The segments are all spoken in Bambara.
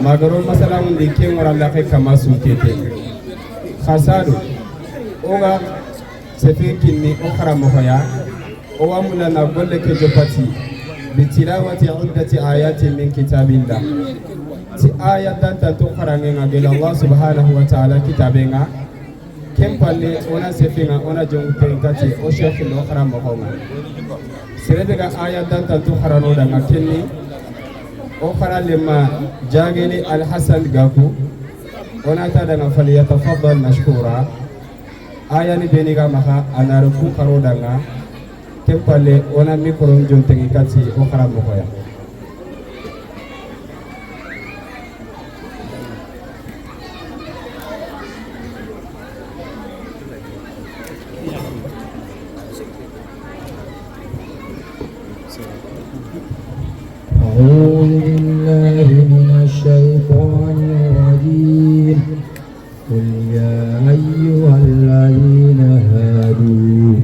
Magaro masala ndi ken wara la kama su kete khasadu oga sefe kinni o kharamohoya o wamula na golle ke jopati bitilawati iddati ayatin min kitabillah ti aya danta to kharangenga gela Allah subhanahu wa ta'ala kitabenga kempalle ona sefenga ona jongte kati o sheikh lo kharamohonga serebe ga aya danta to kharano danga kenni o kharalema jageli al hasan gaku ona ta danga falyatafaddal mashkura aya ni beniga maha anaro ku kharo danga kempalle ona micro jongte kati o kharamohoya. أعوذ بالله من الشيطان الرجيم. قل يا أيها الذين هادوا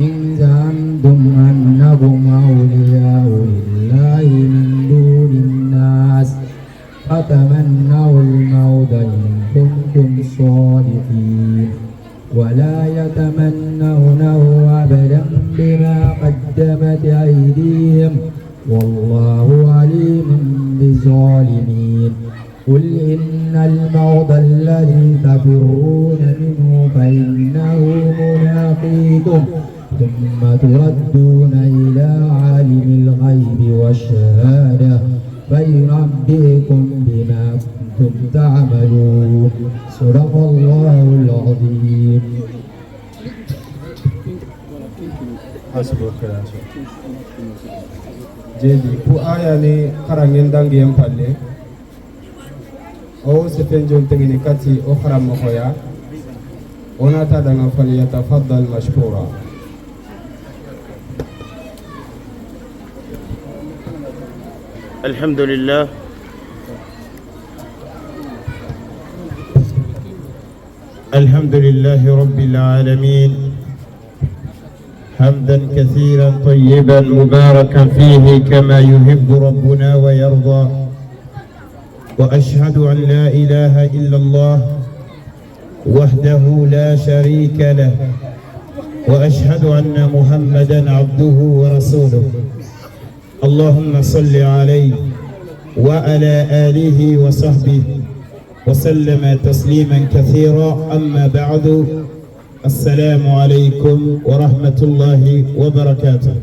إن زعمتم أنكم أولياء لله من دون الناس فتمنوا الموت إن كنتم صادقين ولا يتمنونه أبدا بما قدمت أيديهم والله عليم بالظالمين. قل إن الموت الذي تفرون منه فإنه ملاقيكم ثم تردون إلى عالم الغيب والشهادة فينبئكم بما كنتم تعملون. صدق الله العظيم. Jeli ku aya ni karangen dangi palle o sefen jon tengini kati o kharamohoya ona ta danga falyatafaddal mashkura. الحمد لله الحمد لله رب العالمين حمدا كثيرا طيبا مباركا فيه كما يحب ربنا ويرضى، وأشهد أن لا إله إلا الله وحده لا شريك له، وأشهد أن محمدا عبده ورسوله. اللهم صل عليه وعلى آله وصحبه وسلم تسليما كثيرا. أما بعد، السلام عليكم ورحمة الله وبركاته.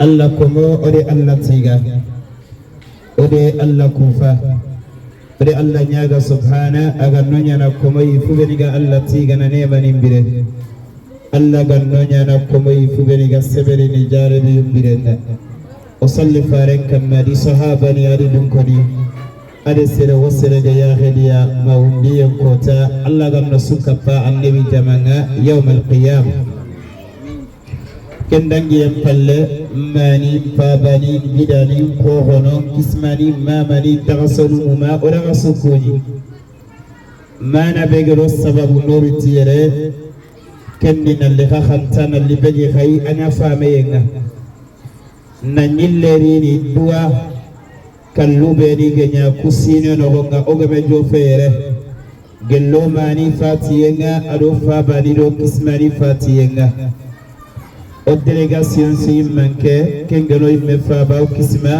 الله كمو أري الله تيغا أري الله كوفا أري الله نياغا سبحانه أغنونيا نكمو يفوغنيغا الله تيغا نيما نمبره الله غنونيا نكمو يفوغنيغا سبري نجاري يمبرنا وصلي فارن كما دي صحابني أري دنكني ade sere wasere ga yagheliya mawundiyen kota Allah ganna sukapa annabi jamanga yawm alqiyama kendangiyen palle mani fabani bidani kohono kismani mamani tagasolu ma odaga sukuni mana begero sababu noritiyere kenni nalle ka khantana li begi khay ana fameyenga na nyillerini duwa kallubeni genya kusino nogonga ogame jofere gello mani fatiyenga ado fabani do kismani fatiyenga o délégation si manke kengelo imme faba o kisma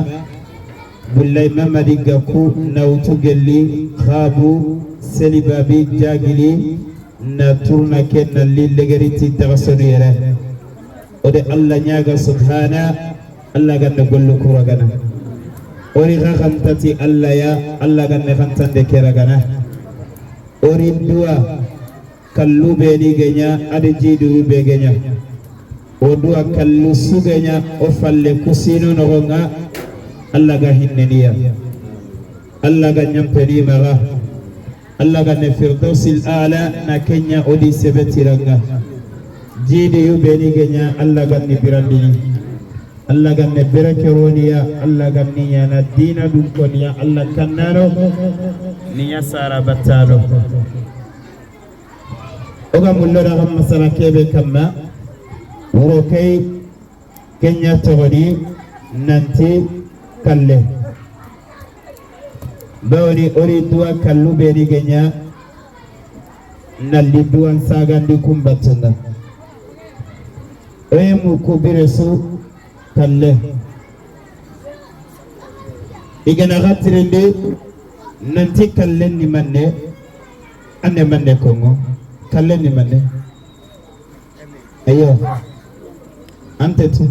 bullay mamadi gaku nawtu gelli khabu selibabi jagili na tourna kenna li legeriti tagasonu yere ode Allah nyaga subhana Allah ganna gollu kuragana ori khantati Allah ya Allah ganne khantande keragana ori duwa kallu be ni genya ade jidu be genya o duwa kallu sugenya o falle kusino nogonga Allah ga hinneniya Allah ga nyampeni maga Allah ga ne firdausil ala na kenya odi sebetiranga jidi yu be ni genya Allah ga ni birandini Allah ganne berakeroniya Allah ganni yana dina dum koniya Allah kannano niya sara battalo oga mullora gam masala kebe kamma woro kay kenya togoni Nanti kalle bawni ori duwa kallu beni genya nalli duwan sagandi kumbatunda oye mu kubire su kalle igana gatirinde nanti kalle ni manne anne manne kongo kalle ni manne ayo ante tu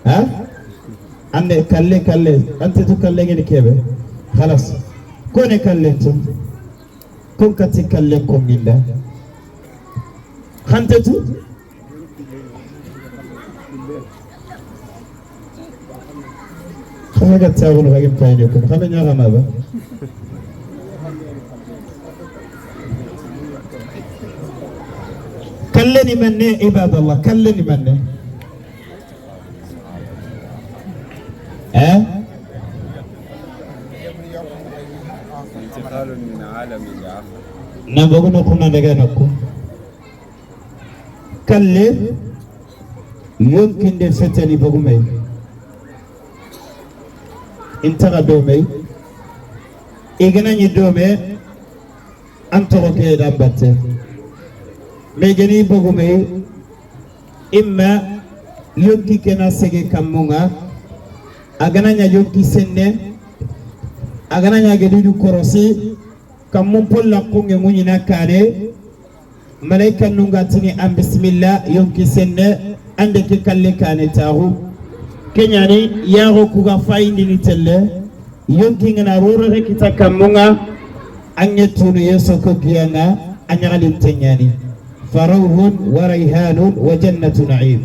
ha anne kalle kalle ante tu kalle ngeni kebe خلاص كوني كلمتو كون كاتي كلمكم من ده خنتتو خمسة تاغون غير فاينكم خمسة نغمة با كلني مني عباد الله كلني مني ها نبغون كنا نغنكم كله يمكن دفتني بغمي انتغى دومي إغناني دومي أنتغى كيدان ميغني بغمي إما يمكن كنا سيغي كمونا أغناني يمكن سنة أغناني أغناني كروسي kamun polla kunge muñina kane malaika nungatini an bismillah yonki senne ande ke kalle kane taxu keñani yaxo kuga fayindini telle yonki ngana roroxe kita kammunga ange tunu yeso ko giyanga a ñaxalinte ñani farawhun wa rayhanun wa jannatu naim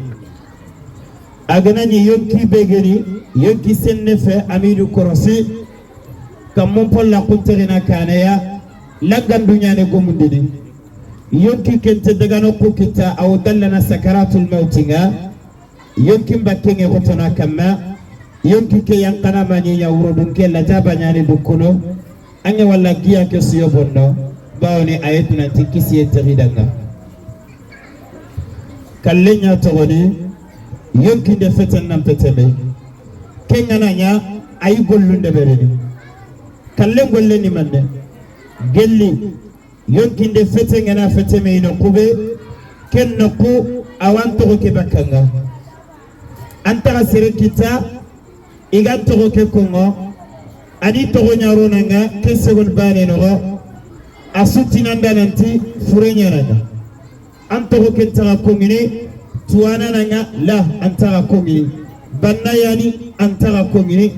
aganañi yonki begeni yonki senne fe amidu korosi kamun polla kuntexina kaneya langandu ñane gomundini yonki kente dagano ku kita aw dallana sakaratul mautinga yonki mbakkenge xotona kamma yonki ke yankana mañiña wurodun ke lajaba ñani dukkuno ange walla giya ke suyo bonno bawoni ayetunanti kisiye texidanga kalle ña toxoni yonki nde feten nan peteme ke nganaña ayi gollunde ɓereni kalle golle ni manne gelli yonkinde fete ngana fete me ino kube ken no ku awan togo ke bakanga antara sere kita iga togo ke kongo ani togo nyaro nanga ke segon bane no asuti nanda nanti fure nyaranga an togo ke tara kongini tuwana nanga la antara kongini banna yani antara kongini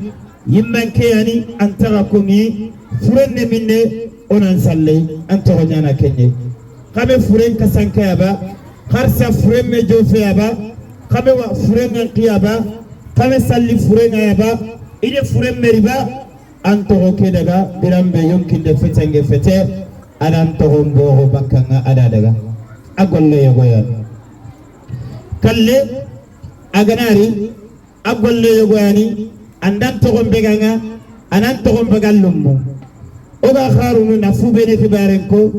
yimmanke yani antara kongini furenne minne onan salle antogo ñana kenye xame furen kasankayaba xarsa furen me jofeyaba xame wa furen nganqiyaba xame salli furengayaba ide furen meriba antogo ke daga birambe yonkinde fetenge fete adan togo mboxo bakkanga ada daga a golle yogoyan kalle aganari a golle yogoyani andan togo mbeganga anan togo mbegal lummu oga kharunu na fubene kibaren ko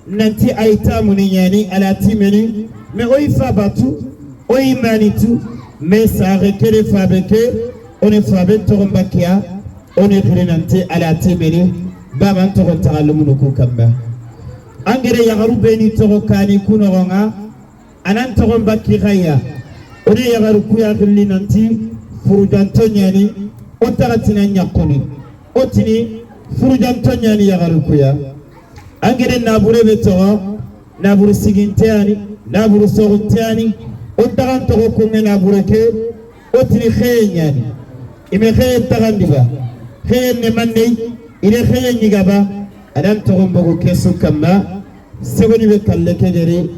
nanti aitamu ni nyani ala timeni me oyi fabatu oyi manitu me sare kere fabeke one fabe togombakia one khiri nanti ala timeni baban togon tagalumunu ku kamba angere yagaru beni togo kani kunogonga anan togombaki khaya one yagaru kuya khilli nanti furujanto nyani o tagatina nyakuni otini furujanto ñani yagaru kuya angere nabure be togo naburu siginteani naburu sogunteani o tagan togo kunge nabure ke o tini xeye ñani ime xeye tagandiba xeye ne manne ine xeye ñigaba adan togo mbogu ke su kamma segoni be kalle ke geri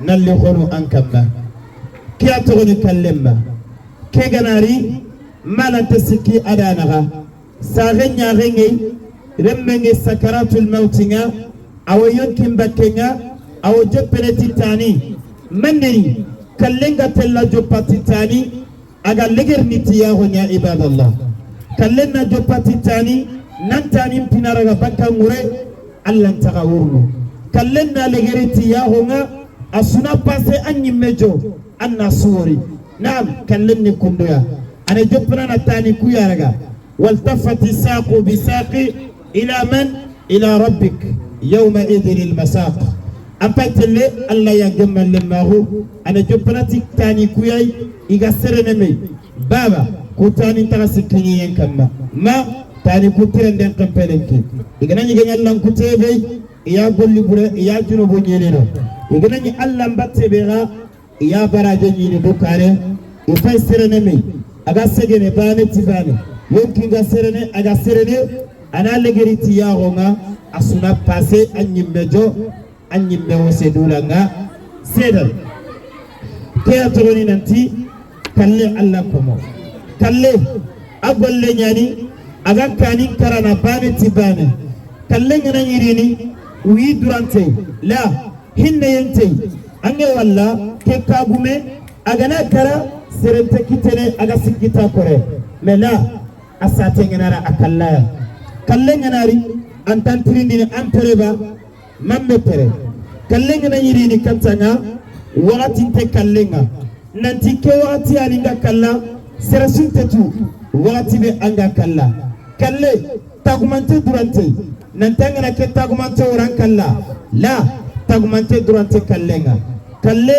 nalli xonu an kamma ke a togoni kallemma ke ganari malante sikki ada naxa saxe ñaxenge remmenge sakaratul mautinga awo yonkin bakkenga awo jeppeneti tani manneni kallenga tella joppati tani aga legerni tiyaxoña ibadallah kallen na joppati tani nantani pinaraga bakka ngure allantaxa wurnu kallen na legeri tiyaxonga a suna pase a ñimme jo an na suwori naam kallen ni kundoya Ana jopna na tani kuyaraga waltafati saqu bisaqi ila man ila rabbik yawma idhin almasaq ampatele alla ya gemmal lemahu ana jopna ti tani kuyay iga serene me baba kutani tagasikini yenkama ma tani kutirenden kampelenki iganani ganyallan kutebe iya golli bure iya junubu nyeleno iganani alla mbatte bega iya baraje nyini dukare ifay serene me aga segene bane tibane yonkinga serene aga serene ana legeri tiyagonga asuna passé anyimbe jo anyimbe wosedulanga sedal ke atogoni nanti kalle alla komo kalle agolle nyani aga kani karana bane tibane kalle ngana nyirini wi durante la hinne yente ange walla ke kagume agana kara serente kitene aga sikita kore mela asate nganara akalla kalle nganari antan tirindini antereba mamme tere kalle ngana nyirini kantanga wakati te kallenga nanti ke wakati alinga kalla serasunte tu wakati be anga kalla kalle tagumante durante nantanga na ke tagumante oran kalla la tagumante durante kallenga kalle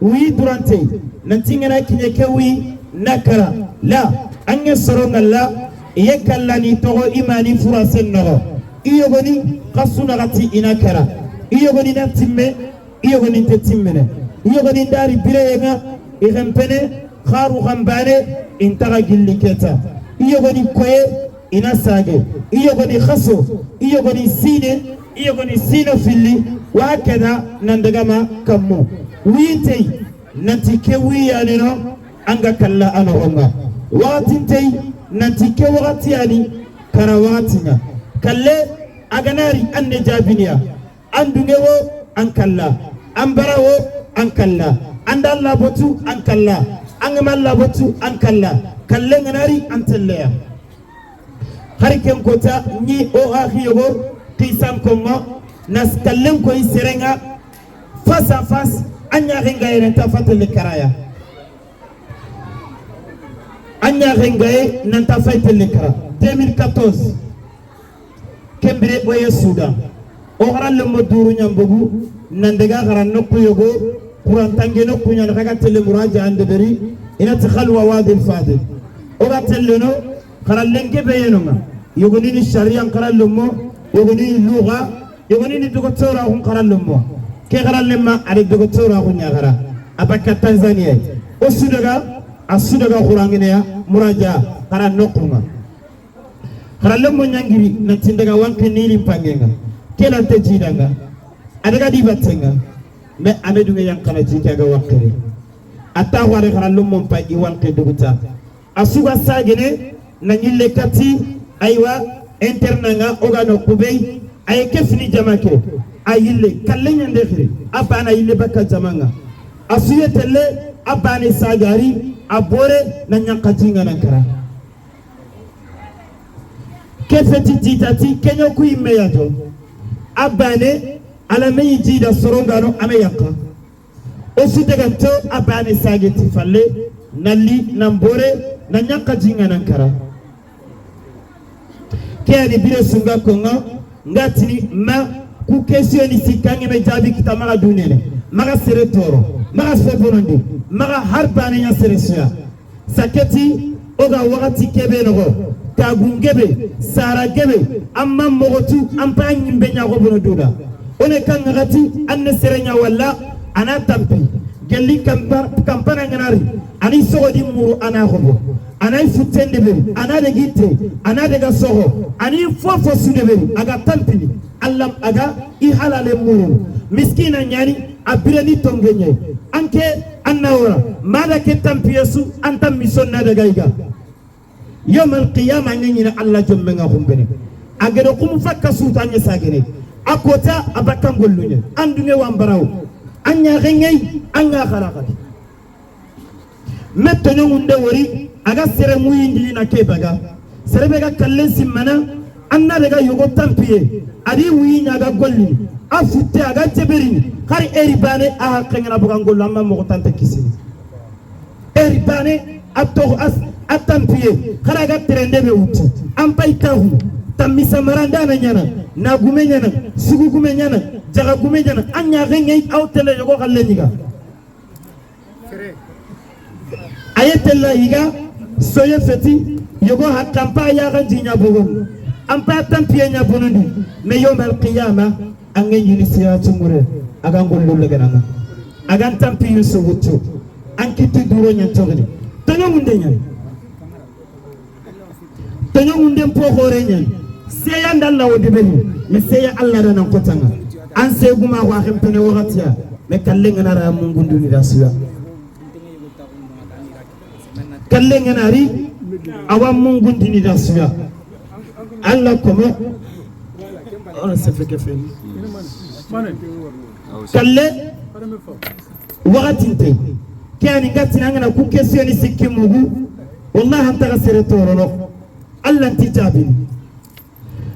wi durante nantinga na kinye ke wi nakara la anya soronga la iye kalla ni togo imani furasen nogo iyogoni kasuna gati inakara iyogoni na timme iyogoni te timmene iyogoni ndari bireyenga igempene kharu khambane intaga gilliketa iyogoni koye ina sage iyogoni khaso iyogoni sine iyogoni sino filli wakada nandagama kammo wintey nanti ke wiyanino anga kalla anogonga watintey nanti ke wakati ani kara wakatinga kalle aganari anne jabiniya andunge wo an kalla ambara wo an kalla anda labotu an kalla angama labotu an kalla kalle nganari antelleya hariken kota ni o akhiyogo qisam kongo nas kallen koy serenga face à face anya renga nanta fatele karaya anya renga nanta fatele kara 2014 kembre boye Soudan o garal mo duru nyambugu nandega garan nokuyogo Quran tange nokunya raga tele muraja ande beri ina takhalwa wadi al-fadil o gatello garal lenge beyenonga yogoni ni sharia garal mo yogoni lugha yogoni ni doctora hon garal mo ke garal lemma ari doctora hon nyagara abaka Tanzania o sudaga asudaga qurangine ya muraja garal nokunga garal mo nyangiri nantindaga wanke nili pangenga kelante jidanga adaga dibatenga me amedu yankana jikaga wakere ata ware garal mo pa i wanke duguta asuga sagene na nyille kati aywa internanga ogano kubey ay kefni jamake ayille kalle nyande khiri abana yille bakka jamanga asuye telle abane sagari abore na nyanka jinga nankara kefeti jitati kenyo ku imeyato abane alame jida sorongano ameyanka ositega to abane sageti falle nalli nambore na nyanka jinga nankara kiyani bire sunga konga ngatini ma ku question ni sikange me jabi kita mara dunene mara sere toro mara sebonondi mara harbane nya sere suya saketi oga wakati kebe nogo kagungebe sara gebe amma mogotu ampa nyimbe nya gobono duda one kan ngati anne sere nya walla ana tampi gelli kampana nganari ani sogodi muru ana gobo anay futende be ana de gitte ana de gasogo ani fofo sude be aga tampini allam aga i halale muru miskina nyani abireni tongenye anke annawra mada ke tampiyesu anta misonna de gayga yawm alqiyama ngina alla jommenga humbene agere kum fakka sutanye sagene akota abakangolunye andunge wambaraw anya rengey anga kharaqati metto ngunde wori aga sere muyindi na kebaga serebega kallen simmana anna daga yogo tampiye adi winya aga golli afutte aga teberini khari eribane a hakengana buga ngollo amma mo tante kisini eribane A to a tampiye kharaga trende be wutu an pay tahu tamisa maranda na nyana na gume nyana sugu gume nyana jaga gume nyana anya ngey aw tele yogo xalle nyiga ayetella yiga soye feti yogo hatampa ya ganji nya bogo ampa tampiye nya bonundi me yawm al qiyama ange yini siratu mure aga ngollu la gananga aga tampiye so wutu an kitti duro nya togni tanyo ngunde nya tanyo ngunde po khore nya seya ndalla wo debeni me seya alla rana kotanga an seguma wa khempene wakatiya me kalle ngana ra mungundu ni rasuya kalle ngana ri awa mungundu ni rasuya alla komo on se fait que fait kalle wakatinte kani ngatina ngana ku question ni sikki mugu wallahi anta gasere torolo alla nti jabini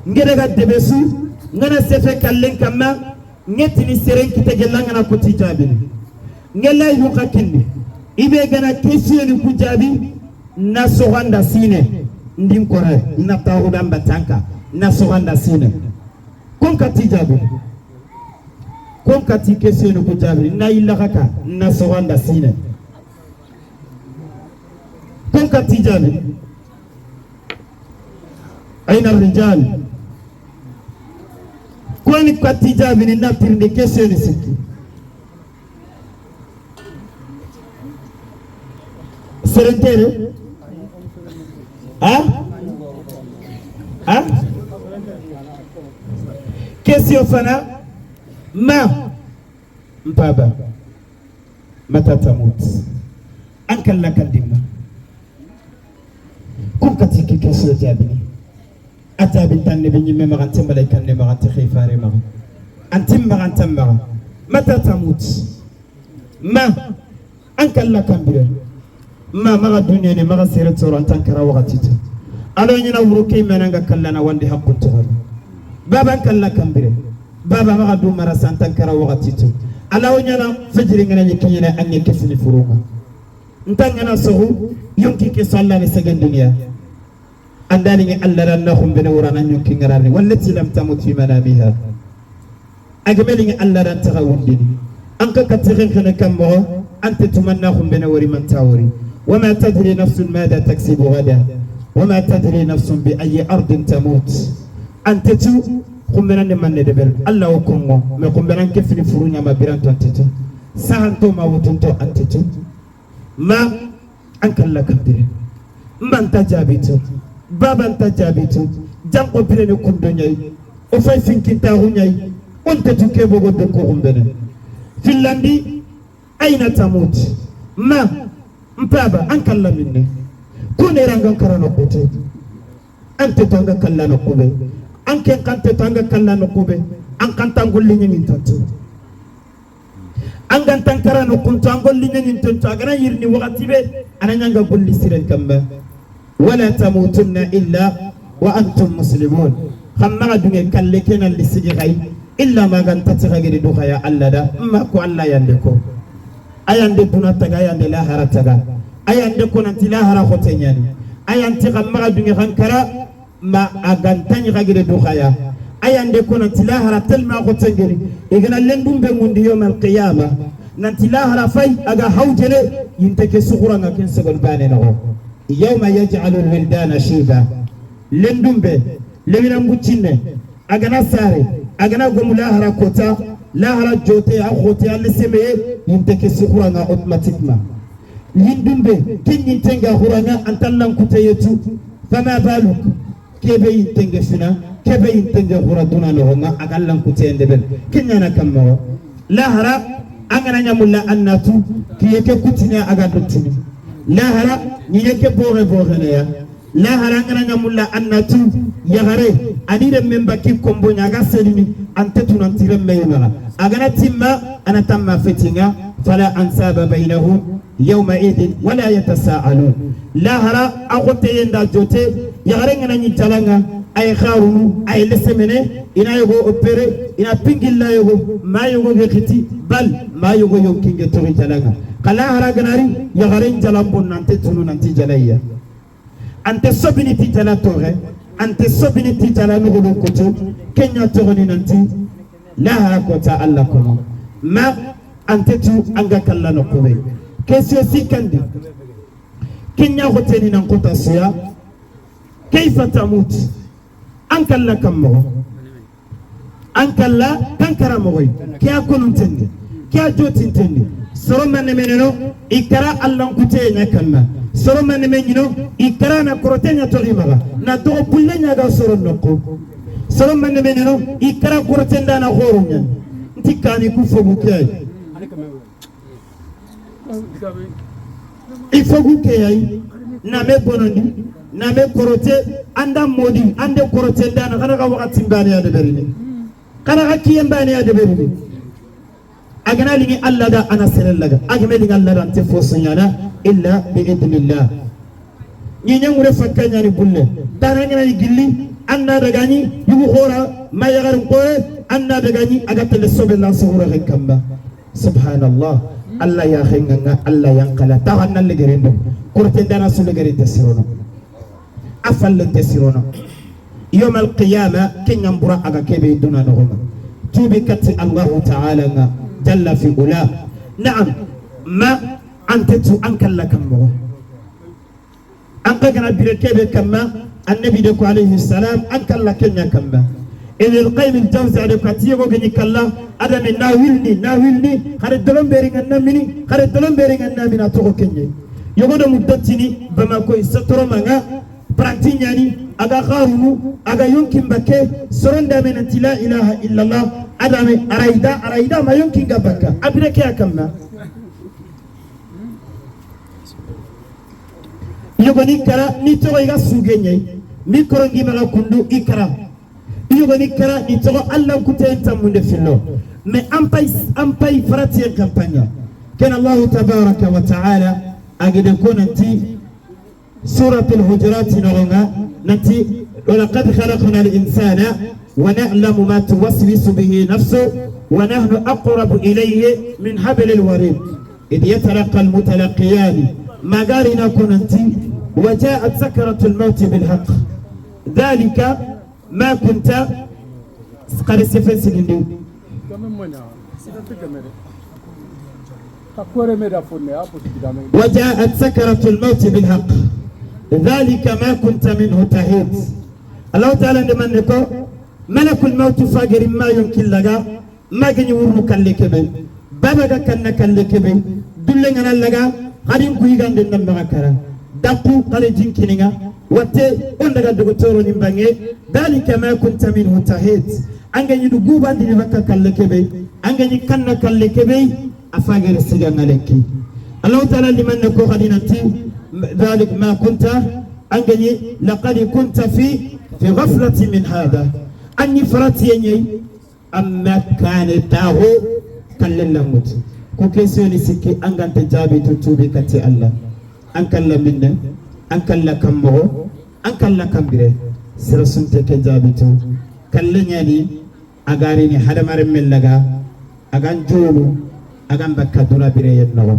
ngere ga debesu ngana sefe kallen kamma ngetini seren kite gella ngana ko ti jabini ngela yu kakindi ibe gana question ni ku jabi na sohanda sine ndim kore na tawuda mbatanka na sohanda sine kon ka ti jabi kon ka ti question ni ku jabi na illa kaka na sohanda sine kon ka ti jabi aina rijal kwani katija binina tirinde question sikki serentere ha ha question fana ma mpaba mata tamut ankalla kandima kun katiki question jabini atabin tanne be nyimme magan timbale kanne magan ti khifare magan antim magan tamma mata tamut ma ankalla kambire ma maga dunya ne maga sere tsoran tankara wakati to alo nyina wuro kay menanga kallana wande hakku to baba ankalla kambire baba maga du mara santankara wakati to ala nyana fajiri ngana nyikinyina anne kefini furuma ntangana sohu yonki ke sallani segen dunya andani alla ranahum binawrana nyonki ngarani wallati lam tamut fi manamiha agmeli alla ran tagawundini anka katirin kana kammo anta tumannahum binawri man tawri wama tadri nafsun madha taksibu ghadan wama tadri nafsun bi ayi ardin tamut anta tu khumbenan manne debel alla wokongo me khumbenan kefini furunya ma biranto anta tu sahanto ma wutunto anta tu ma anka la kabire man tajabitu baban tajabitu janko pirene kundo nyai o fay finkinta hunyai on te tuke bogo de ko humbene finlandi aina tamut ma mpaba ankalla minne kone rangan karano kote ante tanga kallano kobe anken kante tanga kallano kobe an kantangolli nyin tantu an gantan karano kunto angolli nyin tantu agana yirni wakati be ananyanga golli siren kamba ولا تموتن إلا وأنتم مسلمون خما دوني كالكنا اللي سيغي إلا ما كانت تغير دوخيا الله دا ما كو الله يندكو أياند دونا تغا أياند لا هرا تغا أياند كون أنت لا هرا خوتينياني أياند خما دوني خنكرا ما أغانتاني غير دوخيا أياند كون أنت لا هرا تلما خوتينغري إغنا لندوم بموندي يوم القيامة نانتي لا هرا فاي أغا حوجلي ينتكي سخورا كن سغل باني نغو يوم يجعل الولدان شيبا لندومبي لمن مبوتشينه اغنا ساري اغنا غوم لاهرا كوتا لاهرا جوتي اخوتي السمي ينتكي سخورا اوتوماتيكما لندومبي كين ينتنغا خورانا انتلان كوتيتو فما بالك كيبي ينتنغ فينا كيبي ينتنغ خورا دونا لهما اغالان كوتي اندبل كينانا كامو لاهرا اغنا نيامولا اناتو كيكي كوتينا اغا دوتيني lahara ni yake bore bore ne ya lahara ngana ngamulla annatu yagare anire memba ki kombo nyaga selimi ante tunantire meyma agana timma ana tamma fetinga fala ansaba bainahum yawma idin wala yatasaalun lahara agote yenda jote yagare ngana ni talanga Ay kharunu ay lesemene ina yogo opéré ina pingilla yogo ma yogo ge khiti bal ma yogo yonkinge tori jalanga kala hara ganari yagaren jalambon nante tunu nanti jalaya ante sobini ti jala tore ante sobini ti jala nugo koto kenya toroni nanti la hara kota Allah kono ma ante tu anga kala no kobe question sikandi kenya hoteni nan kota siya kaifa tamut ankalla kammo ankalla kankara mogoy kiya konuntendi kiya jotintendi soroma nemeneno ikara allan kute nya kamma soroma nemenino ikara na korotenya torimaga na to bullenya ga soron nokko soroma nemeneno ikara korotenda na horunya ntikani ku fogu kay ifogu kay na me bonondi na me korote anda modi ande korote ndana kana ka wakati mbani ya deberini kana ka kiye mbani ya deberini agana lingi alla da ana selen laga agame lingi alla da ante fosunyana illa bi idnillah ni nyangure fakanya ni bulle dana ngana ni gilli anna daga ni yugu khora ma yagarin kore anna daga ni agata le sobe la suhura kamba subhanallah alla ya khenga alla yanqala tawanna le gerendo korote ndana su le gerende sirono afal tesirono يوم القيامة كن ينبرا أغا كبي دون نغمة توبكت الله تعالى جل في علاه نعم ما أنت أنك لكم أنك كنا بركبه كما النبي دكو عليه السلام أنك لكن كما إن القيم الجوزي على كتير وجني كلا أدم ناويلني ناويلني خرج دلهم بيرين النامني خرج دلهم بيرين النامني أتوقع كني يقولون مدتني بما كوي ستر مانا برانتينياني aga kharunu aga yonkin bakke soronda men la ilaha illallah adame araida araida ma yonkin gabaka abireke akamma yogoni kara ni to iga sugenye mi korongi mala kundu ikara yogoni kara ni to Allah kutenta munde fillo mais ampai ampai farati campagne kan Allah tabaraka wa taala agide konanti سورة الهجرات نغنى نتي ولقد خلقنا الإنسان ونعلم ما توسوس به نفسه ونحن أقرب إليه من حبل الوريد إذ يتلقى المتلقيان ما قارنا كنتي وجاءت سكرة الموت بالحق ذلك ما كنت قد سفن. وجاءت سكرة الموت بالحق ذلك ما كنت منه تهيد. الله تعالى نمنكو ملك الموت فاجر ما يمكن لك ما جني ورك لكبي بابا كان كلكبي دلنا لك غادي كويغان دنا مغكرا دقو قال جنكينغا وتي اونغا دكتور نيمباني ذلك ما كنت منه تهيد انغني دغوبا دي بكا كلكبي انغني كان كلكبي افاجر سيغان لكي الله تعالى لمن نكو غادي نتي ذلك ما كنت أنني لقد كنت في غفلة من هذا أني فرتيني أما كان تاهو كللموت كوكيسيوني سكي أنغان تجابي تتوبي كتي الله أنكلا منا أنكلا كمو أنكلا كمبري سرسنت كجابي تو كلنياني أغاريني حدمار من لغا أغان جولو أغان بكادونا بري النغو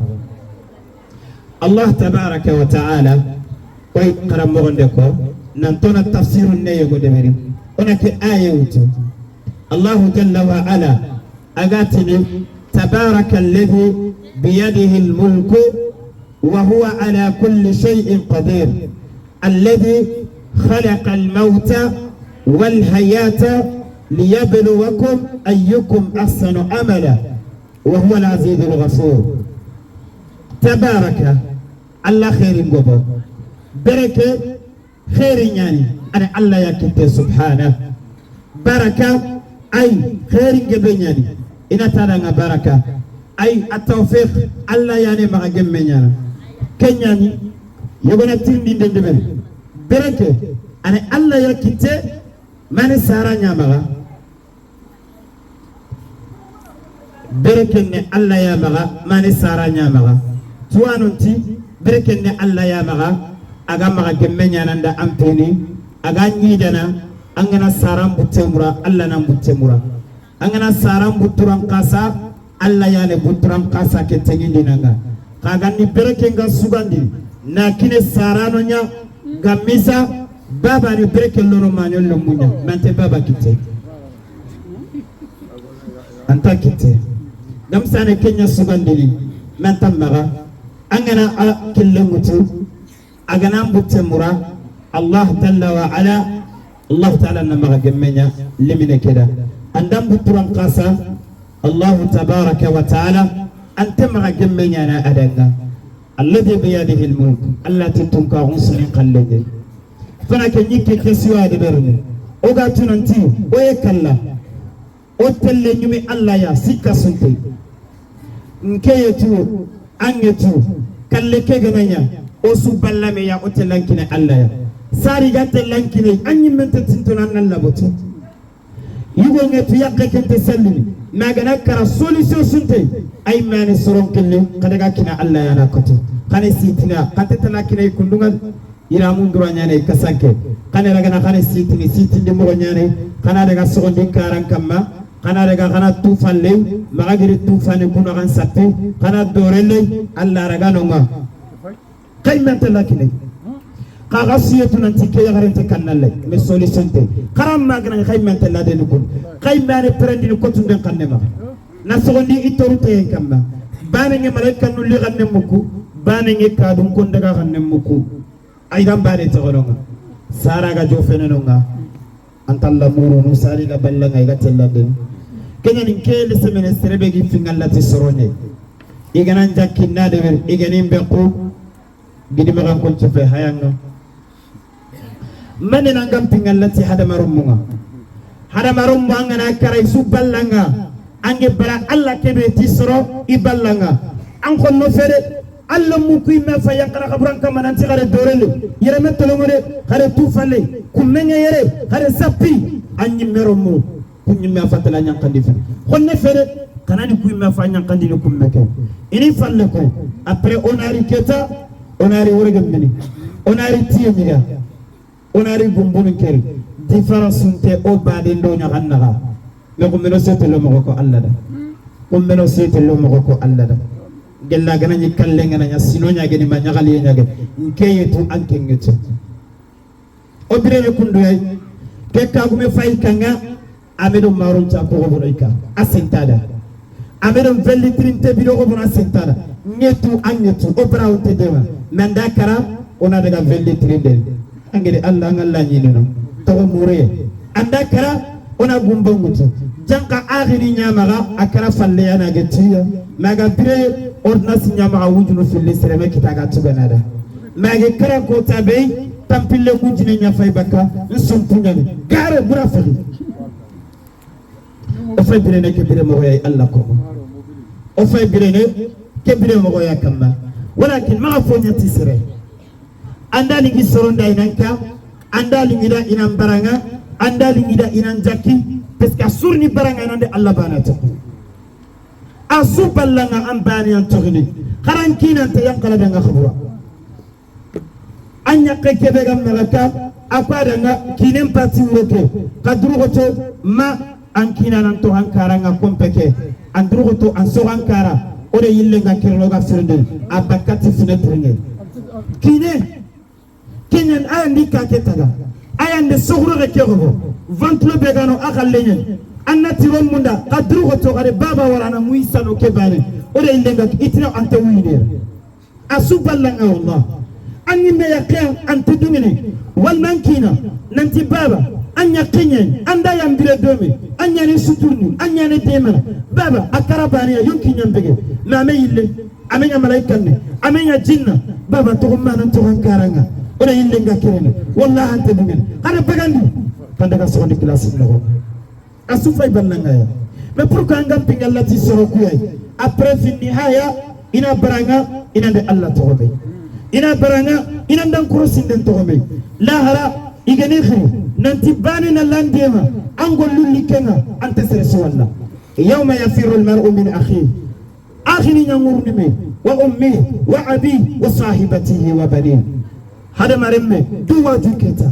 الله تبارك وتعالى وي قرام مغندكو نانتونا التفسير النيغو دمري هناك آية وتو الله جل وعلا أغاتني تبارك الذي بيده الملك وهو على كل شيء قدير الذي خلق الموت والحياة ليبلوكم أيكم أحسن عملا وهو العزيز الغفور. تبارك الله خير غبو بركة خير يعني أنا الله يكتب سبحانه بركة أي خير جبنياني إن ترى بركة أي التوفيق الله يعني ما جمعني كنياني يبغى تين دين دين بركة أنا الله يكتب من سارة نعمة بركة الله يا مغا من سارة نعمة tuwanunti berekenne alla ya maga aga maga gemmenya nanda ampeni aga nyidana Angana saram butemura Allah nan butemura angana saram buturan kasa Allah yane buturan kasa ke tengindi nanga kaga ni bereke nga sugandi na kine sarano nya gamisa baba ni bereke loro manyo lomunya mante baba kite anta kite gamsane kenya sugandi manta mara angana a kellengutu agana butemura Allah jalla wa ala Allah ta'ala namaga gemmenya limine keda andam buturan kasa Allah tabaraka wa ta'ala ante maga gemmenya na adanga alladhi biyadihi almulk alla tintunka ghusni qallege fana ke nyikke kesiwa de berne oga tunanti oye kalla o telle nyumi Allah ya sikka sunte nkeyetu angetu kalle ke gananya o su ballame ya o tellankine Allah ya sari gante lankine anyi mente tintona nan laboto yugo ngetu yakka kente sallini magana kara solution sunte ay mane soron kelle kadaga kina Allah ya nakoto kane sitina kante tana kine kundungal ira mundura nyane kasanke kane raga kane sitini sitindi mo nyane kana daga sogondi karan kamma kana daga kana tufalle magagiri tufane kuna kan satte kana dorelle Allah raga nonga kay mente lakine kaga siyatu nanti ke yagarente kannalle mais solution te karam magana kay mente la de nukul kay mane prendi ni kotunde kannema na sogondi itorute kamma bane nge malaika nu li ganne muku bane nge kadum kon daga ganne muku aydan bane togononga sara ga jofene nonga antalla muru nu sari ga ballanga ga tellande kenya nin kele semene serebe gi fingallati soronye igana jakkinna de ber igani bequ gidi magan kon cefe hayanga manen angam pingallati hadamarumunga hadamarumu angana karay su ballanga ange bara alla kebe tisro iballanga an konno fere alla mu kuy ma fa yakara xabran kam nan ci xare dorele yereme tolongore xare tufale ku menge yere xare sappi an ñimmero mu ku ñimme fatala ñankandi fe xonne fere kanani kuy ma fa ñankandi ni ku meke ini falle ko après onari keta onari worgem meni onari tiye miga onari gumbunu keri différence unte o baden do ñaxan naxa mais ko meno seete lo mo ko alla da ko meno seete lo mo ko alla da gella gana ñi kalle ngana ña sino ñageni ma ñaxali ñage nkeyetu anke ngete o birene kundu ay ke kagume fay kanga amedo maron ta ko gono ika asentada amedo velli trinte biro gono asentada ngetu angetu o brawte dema manda kara ona daga velli trinde angere alla ngalla ñinino tawa mure anda kara ona gumbangutu janka akhiri nyamaga akara falle yana getiya maga bire ordonnance nyamaga wujunu filli sereme kitaga tuganada maga kara ko tabe tampille kujine nyafay bakka nsumpunyani gare murafiki o fay birene ke bire mo yaay alla ko o fay birene ke bire mo ya kamma walakin ma fo nyati sere andali gi soronda inanka andali ngida inan baranga andali ngida inan jakki parce que surni baranga nande alla bana to asu ballanga an bani an togni xaran kinan te yankala danga khabura an yakke kebe gam nalaka akwada nga kinen parti wuroke kadrugoto ma an kinan an to hankaranga kompeke an drugoto an so hankara ore yillenga kirloga firnde abakati fenêtre kine kenyan ayandi kaketaga ayande sogro ke rogo ventlo begano akalenyen annati romunda kadrugoto gare baba warana muisano kebane ore yillenga itina ante wuyine asuballanga wallah anni me yaqin ante dungene wal mankina nanti baba anya kinyen anda yambire dome anya ni suturni anya ni demana baba akarabani ya yonki nyambege na me yille amenya malaika ne amenya jinna baba to mana to hankaranga ore yille nga kirene wallahi ante dungene hada bagandi kanda ka sondi classe no asufay bannanga ya mais pourquoi ngam pingallati soro kuyay après fi nihaya ina baranga ina de Allah tobe ina baranga ina dan kurosin den tobe lahara igani khiri nanti bani na landema angol lulli kenga ante sere sowalla yawma yafiru almar'u min akhihi akhini nyangurni me wa ummihi wa abi wa sahibatihi wa banihi hada maremme duwa juketa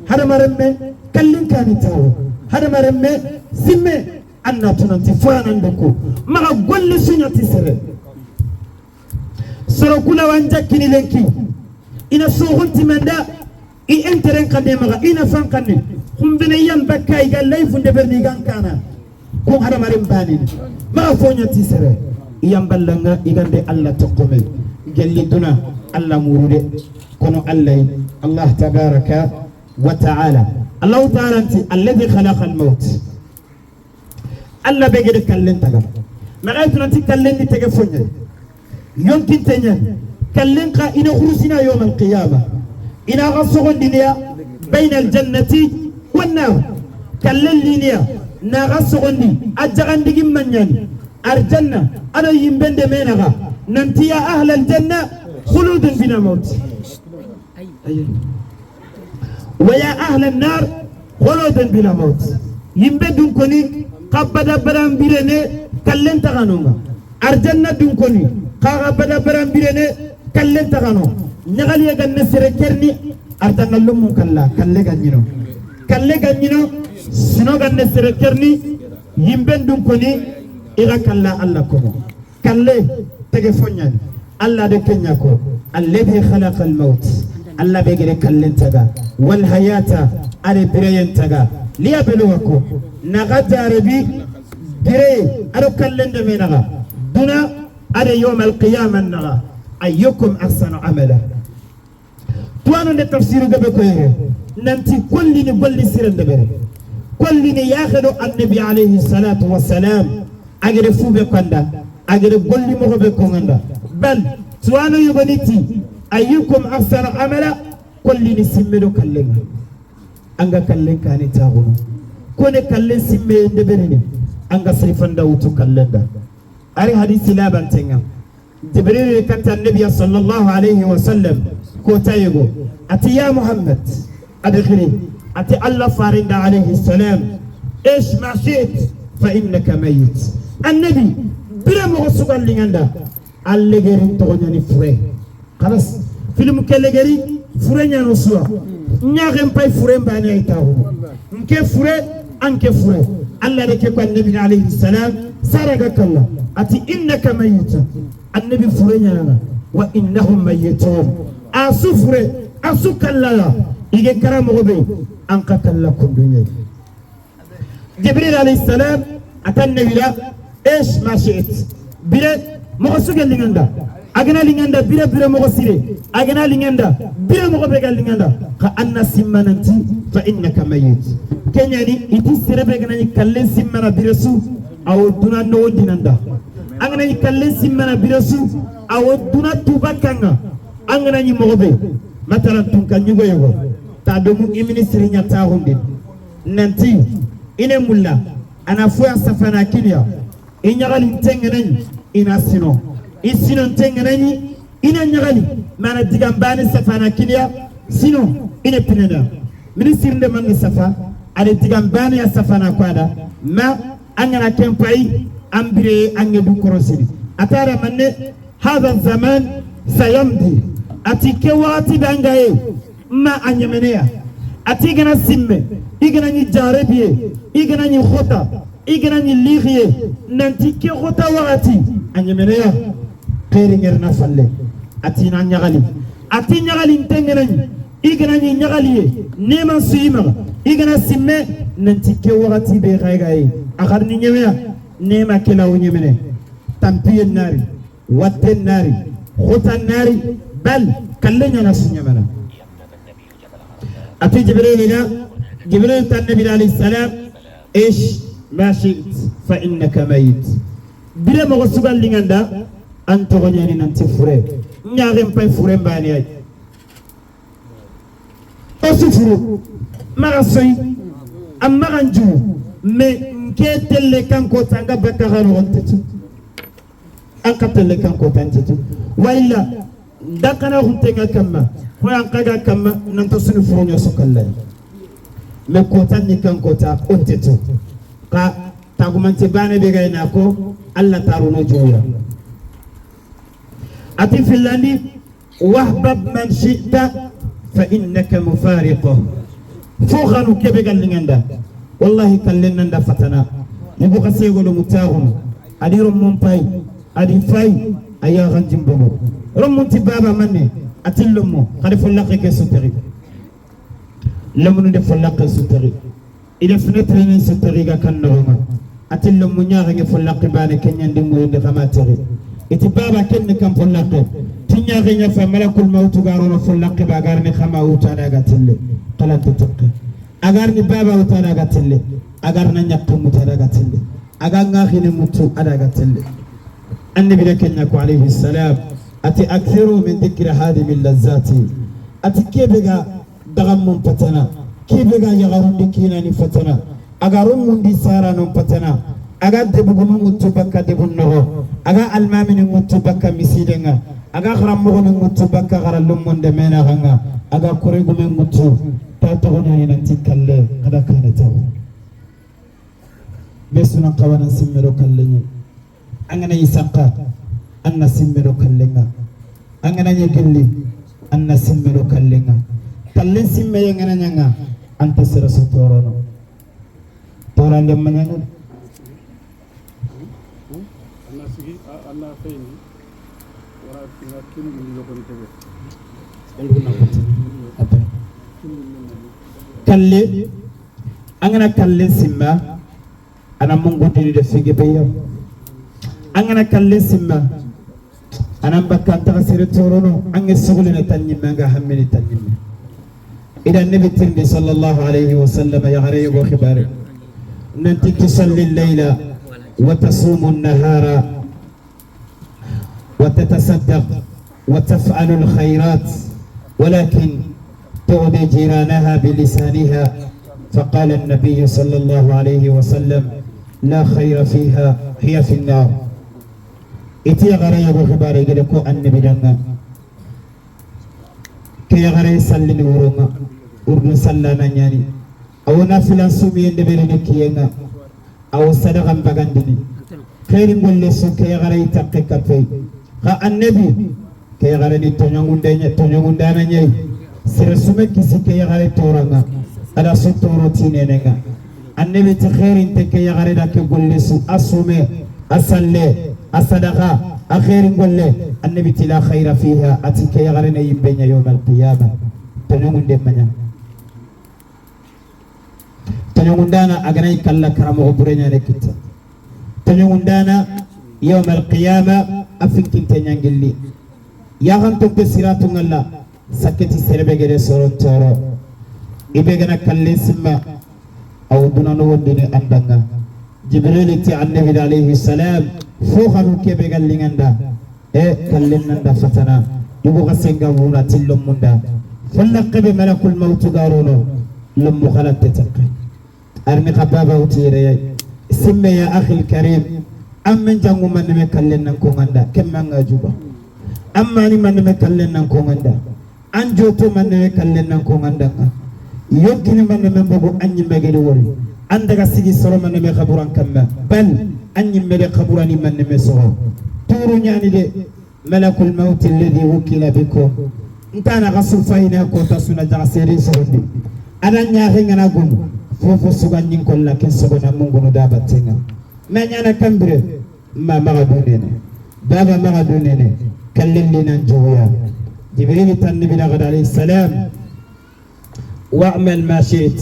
hada maremme Kallin kani tawo hadamaren me simme anna tunanti foyanan ko maga golli suñati sere soro kula wan jakkini lenki ina soxonti manda i intérêt kanne maga ina fan kanne xumbene yam bakka iga layfu ndeberni gan kana ko hadamaren banini maga foñati sere iyam ballanga igande Allah tokkome gelli duna Allah murude kono Allah Allah tabaraka wa ta'ala Allah ta'ala anti alladhi khalaqa al-maut Allah begede kallen taga maga tunanti kallen ni tege fonye yonkin tenya kallen ka ina khurusina yawm al-qiyamah ina gasogon diniya bayna al-jannati wan-nar kallen liniya na gasogon di ajagan digim manyani الجنة أنا يمبند مينغا ننتي يا أهل الجنة خلود بلا موت ويا أهل النار خلود بلا موت يمبدون كوني قبدا برام بيرني كلن تغانوما الجنة دون كوني قبدا برام بيرني كلن تغانو نغالي غن سر كرني أرتنا لوم كلا كلي غنينو كلي غنينو سنو غن سر كرني يمبندون كوني إذا كلا الله كم كلا تجفونيان الله دكنياكو الذي خلق الموت الله بيجري كلن تجا والحياة على برين تجا ليبلوكم نغدا عربي بري أرو كلن دمينغا دونا على يوم القيامة نغا أيكم أحسن عملا توانو التفسير قبل ننتي كل نقول سيرن دبر كل ياخذ النبي عليه الصلاة والسلام agere fube kanda agere golli mo be ko nganda bal tuwano yogoniti ayyukum ahsanu amala kulli ni simmedo kallenga anga kallen kani taguno kone kallen simme ndebereni anga sifanda wutu kallenda ari hadisi labantenga jibril kanta annabi sallallahu alayhi wa sallam ko tayego ati ya muhammad adkhili ati allah farinda alayhi salam ايش ما شئت فانك ميت النبي بلا مغسوق اللي عنده اللي غير تغني فري خلاص فيلم كل غير فري نيانو سوا نياغم باي فري باني ايتاو نك فري انك فري الله رك كو النبي عليه السلام سرقك الله اتي انك ميت النبي فري نيانا وانهم ميتون اسفر اسوك الله يجي كرام غبي انك لكم دنيا جبريل عليه السلام اتى النبي لا ايش ما شئت بلا مغسوك اللي عندها اغنا اللي عندها بلا بلا مغسيري اغنا اللي عندها بلا مغبك اللي عندها كأن سمنتي فانك ميت كنياني يتي سربك ناني كلن سمنا برسو او دونا نو ديناندا اغنا يكلن سمنا برسو او دونا توبا كانغا اغنا ني مغبي مثلا تونكا نيغو يغو تادومو ministre nya tahundi nanti ine mulla ana foya safana kinya inyagali tengenani ina sino isino tengenani ina nyagali mana digambani safana kinya sino ine pinena ministre de man safa ale digambani ya safana kwada ma angana kempai ambire angedu korosini atara manne hadha zaman sayamdi atike wati bangaye ma anyemenea atigana simme igana ni jarebiye igana ni khota igana ni lixiye nanti ke khota waxati a ñemeneya xeeri ngerna falle atina ñaxali ati ñaxali ntengenañi igana ni ñaxaliye neman suyimaxa igana simme nanti ke waxati be xaygaye a xarni ñemeya nema kelawo ñemene tampiye naari watte naari khota naari bal kalle ñana su ñemena ati jibril ila جبريل النبي عليه السلام ايش ما شئت فانك ميت بلا ما غسوغ اللي عندها انت غنياني نانتي فري نياغم باي فري مباني اي اسفرو ما غسوي اما غنجو مي نكيتل كان كوتانغا بكا غنتو ان كتل كان كوتانتو والا دكنا غنتنغا كما خويا انكا كما نانتو سنو فرونيو سوكالا me kota ni kan kota onteto ka tagumante bane be gayna ko alla taruno joya ati filandi wahbab man shi'ta fa innaka mufariquh Fo khanu kebe gallinganda wallahi kallen nanda fatana yugo khasego do mutaxunu adi rommon pay adi fay aya ganjim bogo rommon ti baba manne atillomo khadi follaqe ke sutari lamunu de follaqe sutari ida fenêtre ni sutari ga kan noxonga atillomo ñaxange follaqe bane ke ñandi muyinde xama teri iti baba kenne kam follaqe ti ñaxe ña fa malakul mawtu garono follaqe ba garni xama wutadaga tille xalante teqe agarni baba wutadaga tille agarna ñaqe mutadaga tille aga ngaxine mutu adaga tille annabi da kenya ko alayhi salam ati akthiru min dhikri hadhihi lazzati ati kebega dagam mun patana kebega yagarundi kinani fatana agarum mundi sara non patana aga debugu mutu bakka debun nogo aga almamini mutu bakka misidenga aga kharamugo mutu bakka garallum monde mena ganga aga koregu men mutu ta togona nanti kalle kada kana taw besuna qawana simmero kallenye angana yisaqa anna simmero kallenga angana nyegilli anna simmero kallenga kallen simme ngana nyanga anta sera sotorono torande mananga anna sigi anna fayni wara na kinu ni lokoni tebe kalle angana kalle simma ana mungudini de fige beyo angana kalle simma ana bakkan ta sere torono ange sugulina tanyimma nga hammini tanyimma ila nabi tirmidhi sallallahu alayhi wa sallam ya gare go khibare nanti tusalli al-layla wa tasumu an-nahara wa tatasaddaq wa taf'alu al-khayrat walakin تؤذي جيرانها بلسانها فقال النبي صلى الله عليه وسلم لا خير فيها هي في النار إتي غري بخباري قدكو النبي دانا كي غري سلني ورونا ورن سلانا نياني أو نافلا سومي اندبرني كينا أو صدقا بغندني خير نقول لسو كي غري تقي كفي غا النبي كي غري تونيون دانا نياني سرسومه كيسي كي غري تورنا على ستورو تينينغا النبي تخير انت كي غري داك يقول لسو أصومي أصلي الصدقة أخير نقول له النبي لا خير فيها أتيك يا غرنا يبين يوم القيامة تنون دمنا تنون دانا أغني كلا كرم غبرنا لكت تنون دانا يوم القيامة أفكت تنيانجلي يا غنتم تسيراتون الله سكتي سربجري سورون تورو إبغنا كلا سما أو دنا نودني أندنا جبريل تي النبي عليه السلام فوخانو كيبه غالينغندا e kallen nanda fatana yugo gasenga wuna tillom munda falaqbe malakul maut garono lam khalat tataqi arni khababa utire simme ya akhi alkarim amman jangu man me kallen nan ko nganda kemma ngajuba amma ni man me kallen nan ko nganda anjo to man me kallen nan ko nganda yokkini man me mbogo anyi megedi wori andaga sigi soro man me khaburan kamma bal anyi mede khaburani man me soro turu nyani de malakul maut alladhi wukila bikum ntana gasul fayna ko tasuna jagaseri sorondi ada nyaaxe ngana gum fofo suga nyin ko la ken sogona mungunu da batenga ma nyana kambire ma maga dunene baba maga dunene kallin nan joya jibril tan nabi alayhi salam wa'mal ma shi't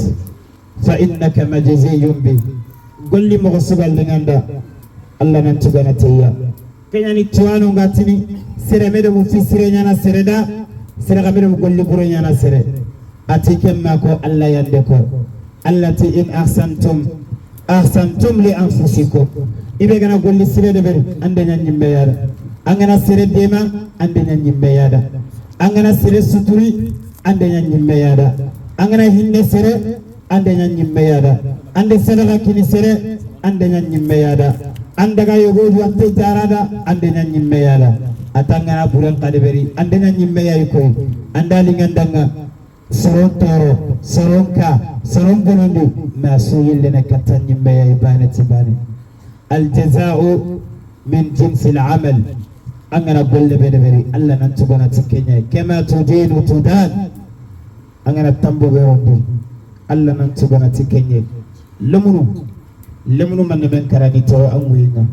fa innaka majziyun bi golli mo sugal nganda Allah nan tugana tayya kenyani tuwano ngatini sere medo mu fi sere nyana sere da sere ga medo mu golli buro nyana sere atike mako Allah yande ko allati in ahsantum ahsantum li anfusikum ibe gana golli sere de beri ande nyimbe yada angana sere dema ande nyimbe yada angana sere suturi ande nyimbe yada angana hinne sere ande nyimbe yada ande sadaka kini sere ande nyimbe yada andaga yogodu atte jarada ande nyimme yala atanga buran kadeberi ande nyimme yayi ko andali ngandanga soron toro soron ka soron bonondu ma suyille na katan nyimme yayi bane tibane al jazaa'u min jinsi al amal angana golle bedeberi alla nan tugona tikenya kama tudinu tudan angana tambo be rondi Alla nan tugana tikenye lemunu lemunu man men kara ni to an wuyinga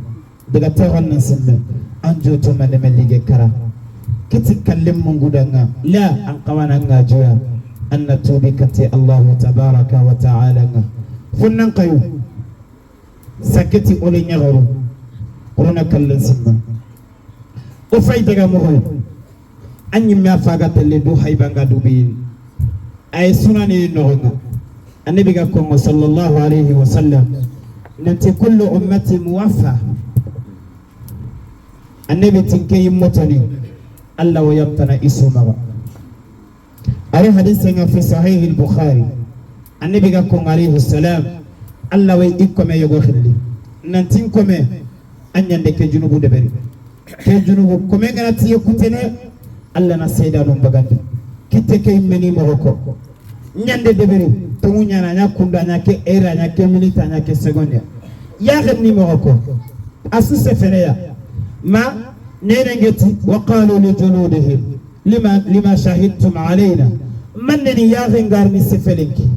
daga taxon na simme an joto man men lige kara kiti kallim mun gudanga la an qawana nga joya an tubi kati Allah tabaraka wa ta'ala nga funnan qayu sakati ole nyagaru rona kallen simma o fay daga mo hoy an yimme faga telle du haybanga du bi ay sunani noxonga annabi ga ko sallallahu alayhi wa sallam nanti kullu ummati muwaffa annabi tinke yimmotoni Allah wa yabtana isuma ari hadith nga fi sahih al-bukhari annabi ga ko alayhi salam Allah wa ikome yogo khilli nanti kome anyande ke junubu deberi ke junubu kome ngana tiye kutene Allah na sayda no bagandi kitte ke meni moroko nyande deberi to nyana nya kunda nya ke era nya ke minute nya ke seconde ya xemni moroko asu sefereya ma nenengeti wa qalu li juludihim lima shahidtum alayna manni ya xengar ni sefelenki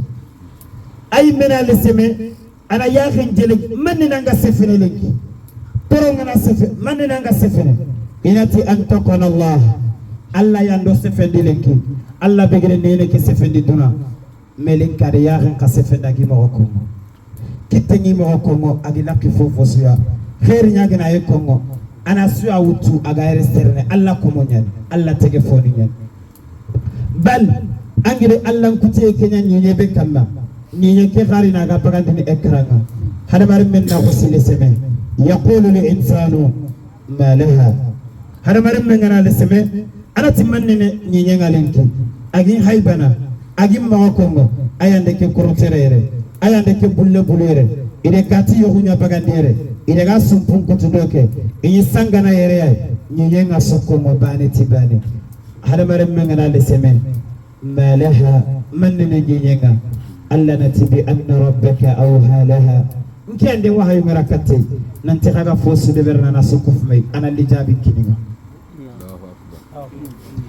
ay mena le seme ana ya xen jelek manni nanga sefelenki toro ngana sefe manni nanga sefene inati antaqana Allah Allah yando sefendi lenki Allah begere nene ke sefendi duna melen kare ya xen ka sefenda gi moroko kittengi moroko agi lakki fofo suya khair nyaga na yekongo ana suya wutu aga resterne Allah ko mo nyan Allah tege foni nyan bal angire Allah kute kenya nyenye be kamma nyenye ke kharina ga bagandi ni ekranga hada mar men na ko sile seme yaqulu lil insanu ma laha hada mar men ngana le seme ana timanne ne nyenye ngalenki agi haybana agi makongo ayande ke korotere ayande ke bulle bulere ide kati yohunya bagandi ere ide ga sumpun kutudoke inyi sangana yere ay nyenye ngasoko mo bane tibane hada mar men ngana le seme ma laha man ne nyenye nga alla natibi anna rabbaka awha laha nkende wahayu marakate nanti kaga fosu de berna na sukuf may ana li jabi kininga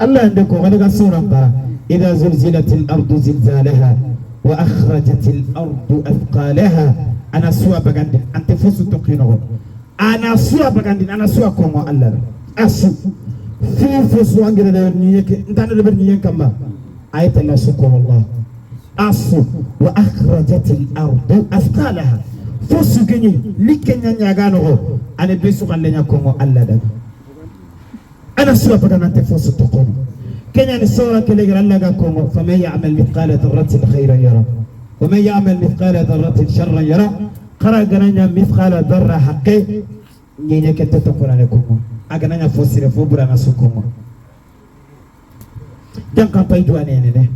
Allah ande ko gada sura bara idha zulzilatil ardu zilzalaha wa akhrajatil ardu athqalaha ana suwa bagandi ante fosu tokino ana suwa bagandi ana suwa ko mo Allah asu fi fosu angere de niyeke ntana de berni kamba ayata la sukku wallah asu wa akhrajatil ardu athqalaha fosu geni likenya nyagano ane besu kalenya kongo Allah daga ana suwa bagandi ante fosu tokono kenya ni sura kele Allah ga kongo faman ya'mal mithqala dharratin khayran yara wa man ya'mal mithqala dharratin sharran yara qara gananya mithqala dharra haqqi nyenye kete tokona ne kongo agananya fosire fo burana su kongo janka pay duane ne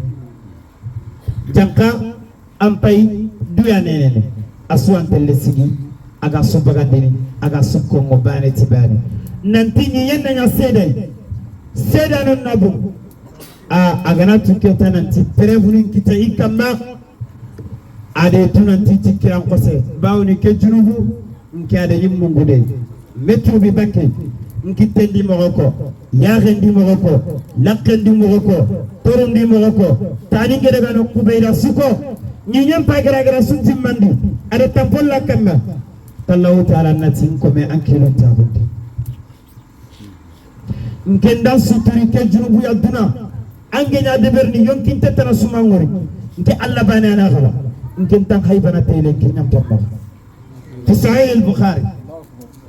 janka ampay duane ne asuwan telle sigi aga su bagandini aga su kongo bane tibane nanti nyenye nya sede seda non nabu a agana tuketa nanti prevunin kita ikamma ade tunanti tikiran kose bawni ke junubu nke ade yimmungude metrubi bakke nkitendi moroko yarendi moroko lakkendi moroko torondi moroko tani ngede gano kubeira suko nyenyem pagara gara sunti mandi ade tampolla kamma tallahu ta'ala natin ko me ankilon tabundi nkenda suturi ke junubu ya duna angenya deberni yonkinte tana sumangori nke Allah bane ana khala nkenta haybana tele kinyam toppa fi sahih al-bukhari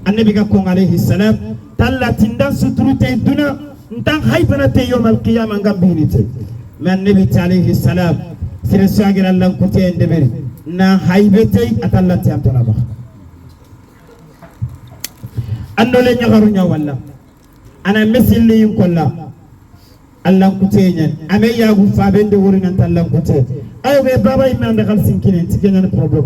annabi ga ko alayhi salam talla tindan suturu te duna ntan haybana te yawm al-qiyamah ngambinite man nabi alayhi salam sire sagira lan kute ndeberi na haybete atalla te antona ba andole nyagaru nya walla ana mesilli yinkolla Allah kute nyen ame yagu fabende wori nan tallan kute ayo be baba imme ande khal sinkine tikenya problem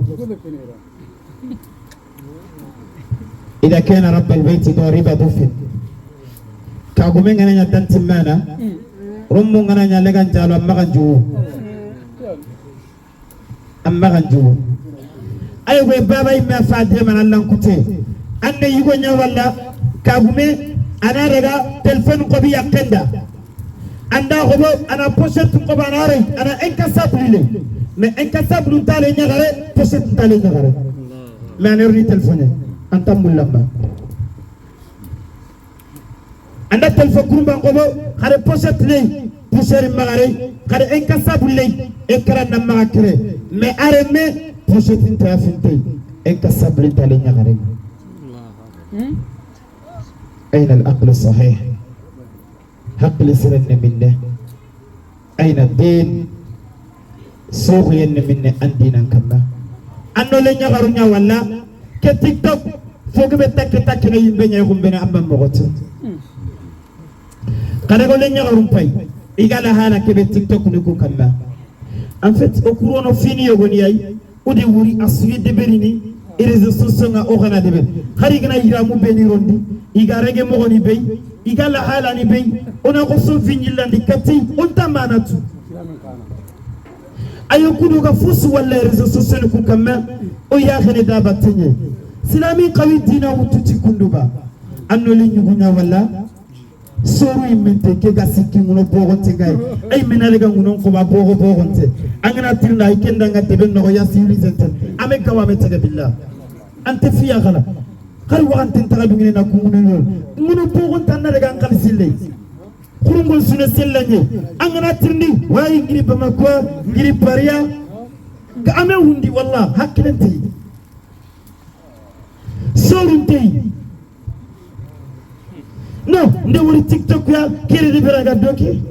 ida kana rabb albayt dariba dufin kagume ngana nya tantimana rummu ngana nya legan jalo amma ganju ayo be baba imme fa de man Allah kute anne yugo nya walla kagume ana daga téléphone ko bi yakenda anda hobo ana pochette ko banare ana incassable le Mais incassable tale ñagare pochette tale ñagare mais aner ni téléphone anta mulamba anda téléphone kurumba ngobo xare pochette lay poussière magare xare incassable lay écran na magakere mais areme pochette ta finte incassable tale ñagare أين العقل الصحيح؟ عقل سرنا منه أين الدين؟ سوغي منه أندينا كما أنو لن يغرنا ولا كتيك توك فوق بتك تك نيم بين يقوم بين أمام مغوت كان يقول لن يغرون باي إيجالا هانا كبي تيك توك نكو كما en fait au courant fini يغني ودي وري أسوي دبريني réseaux sociaux nga ogana debe khari gana yiramu be ni rondi iga rege mogoni be iga la hala ni be ona ko so vinyilandi kati on tamanatu ayo kudu ga fusu wala réseaux sociaux ku kamma o ya khene daba tenye silami qawi dina wututi kunduba anno li nyugunya wala soru imente ke ga sikki ngono bogonte gay ay menale ga ngono ko ba bogo bogonte angana tirna ay kenda nga tebe no ya civilisation ame gawa me tege billah ante fiya gala khari waxante tara bi ngene na ku ngono ngono bogonte na daga ngal sille khurungol sune sellanye angana tirni wayi ngiri Bamako ngiri Paria ga ame wundi wallah hakkilante soru tay non nde wori TikTok ya kere de beraga doki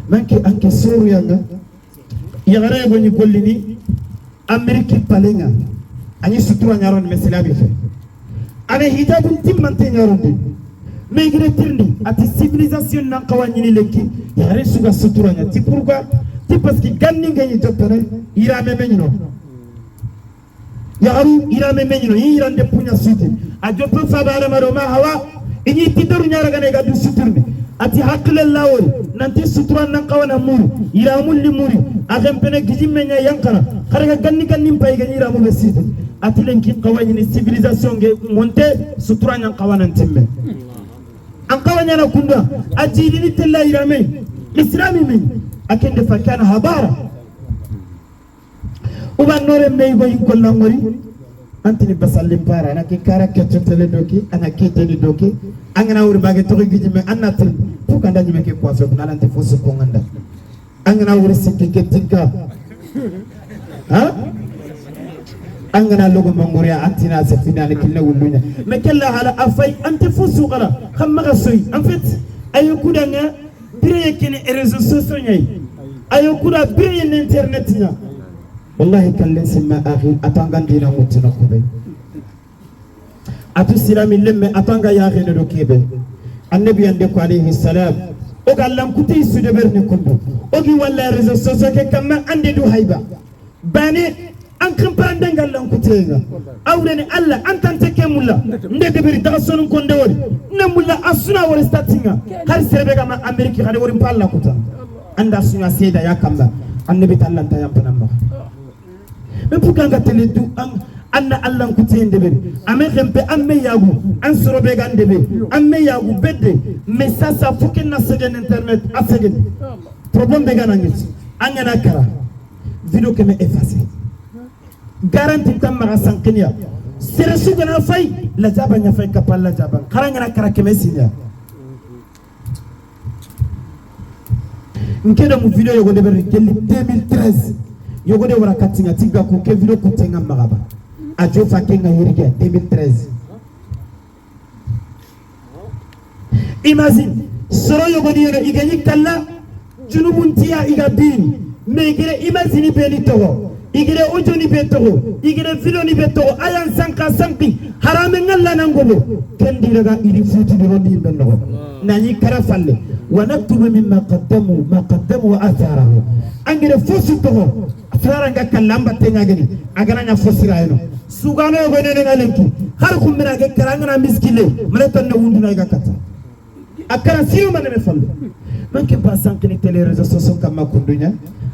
manke anke soru yanga yagara go ni gollini Amerique palenga ani sutura nyaron meselabi fe ane hijabun timmante nyaron de mais gre tirndi ati civilisation nan kawani lekki yagara suga sutura nya ti pourquoi ti parce que ganni ngani jottone irame meñino yagaru irame meñino yirande punya suite a jotto sabara maro ma hawa ini tidoru nyara gane ga du suturni ati hakle lawol nanti sutura nan kawana muri iramul li muri agem pene gijime nya yankara xaraga ganni ganni pay ga iramu be site ati lenki kawani ni civilisation ge monte sutura nan kawana timme an kawanya na kunda ajili ni tella irame islami min akende fakana habara uba nore mey go yinkol ngori antini basallim para ana ke kara ketotele doki ana keteni doki angana wuri bage to giji me annatil pour kanda nyime ke coiffé ko nalante fosu ko nganda angana wuri sikke ke tinka ha angana logo mangoria antina se finale kinna wulunya me kella hala afay ante fosu qala khamma gasoy en fait ayo kudanga bire kene réseaux sociaux nyai ayo kuda bire internet nya wallahi kallen simma akhi atanga dina mutina ko bay atu silami lemme atanga ya khene do kebe annabi ande ko alayhi salam o gallam kuti sude berni kundu o gi walla réseaux sociaux ke kamma ande du hayba bane an kamparande gallam kutenga awreni alla antante ke mulla ndede beri daga sonun ko ndewori ne mulla asuna wori statinga har serbe ga ma ameriki hade wori palla kuta anda suna seda ya kamba annabi tallanta yam panamba mais pourquoi nga tele du an anna allah kutende be ame khempe amme yagu an sorobe gande be amme yagu bedde mais ça ça faut que na segen internet a segen problème be gana ngit angana kara vidéo ke me effacer garantie tam mara sankenia sere sugana fay la jaba nya fay kapal la jaba kara ngana kara ke me sinya nkeda mu vidéo yogo de be 2013 yogo de wara katinga tiga ko ke vidéo kutenga magaba ajo fakenga yirige 2013 imagine soro yogo di yero igani kala junubun tiya iga bin mais igere imagine be ni togo igere audio ni be togo igere vidéo ni be togo ayan sanka sanki harame ngalla nangobo kendi daga idi futi di rondi ben nogo nani kara falle wa naktubu mimma qaddamu ma qaddamu wa atharahu angere fosu togo faranga kalamba tenga gani agana nya fosira eno sugano yogo nene ngalenki har kumbina ke karanga na miskile mane tan ne wunduna ga kata akara siyo mane me falle manke ba sankini télé réseaux sociaux kama kundunya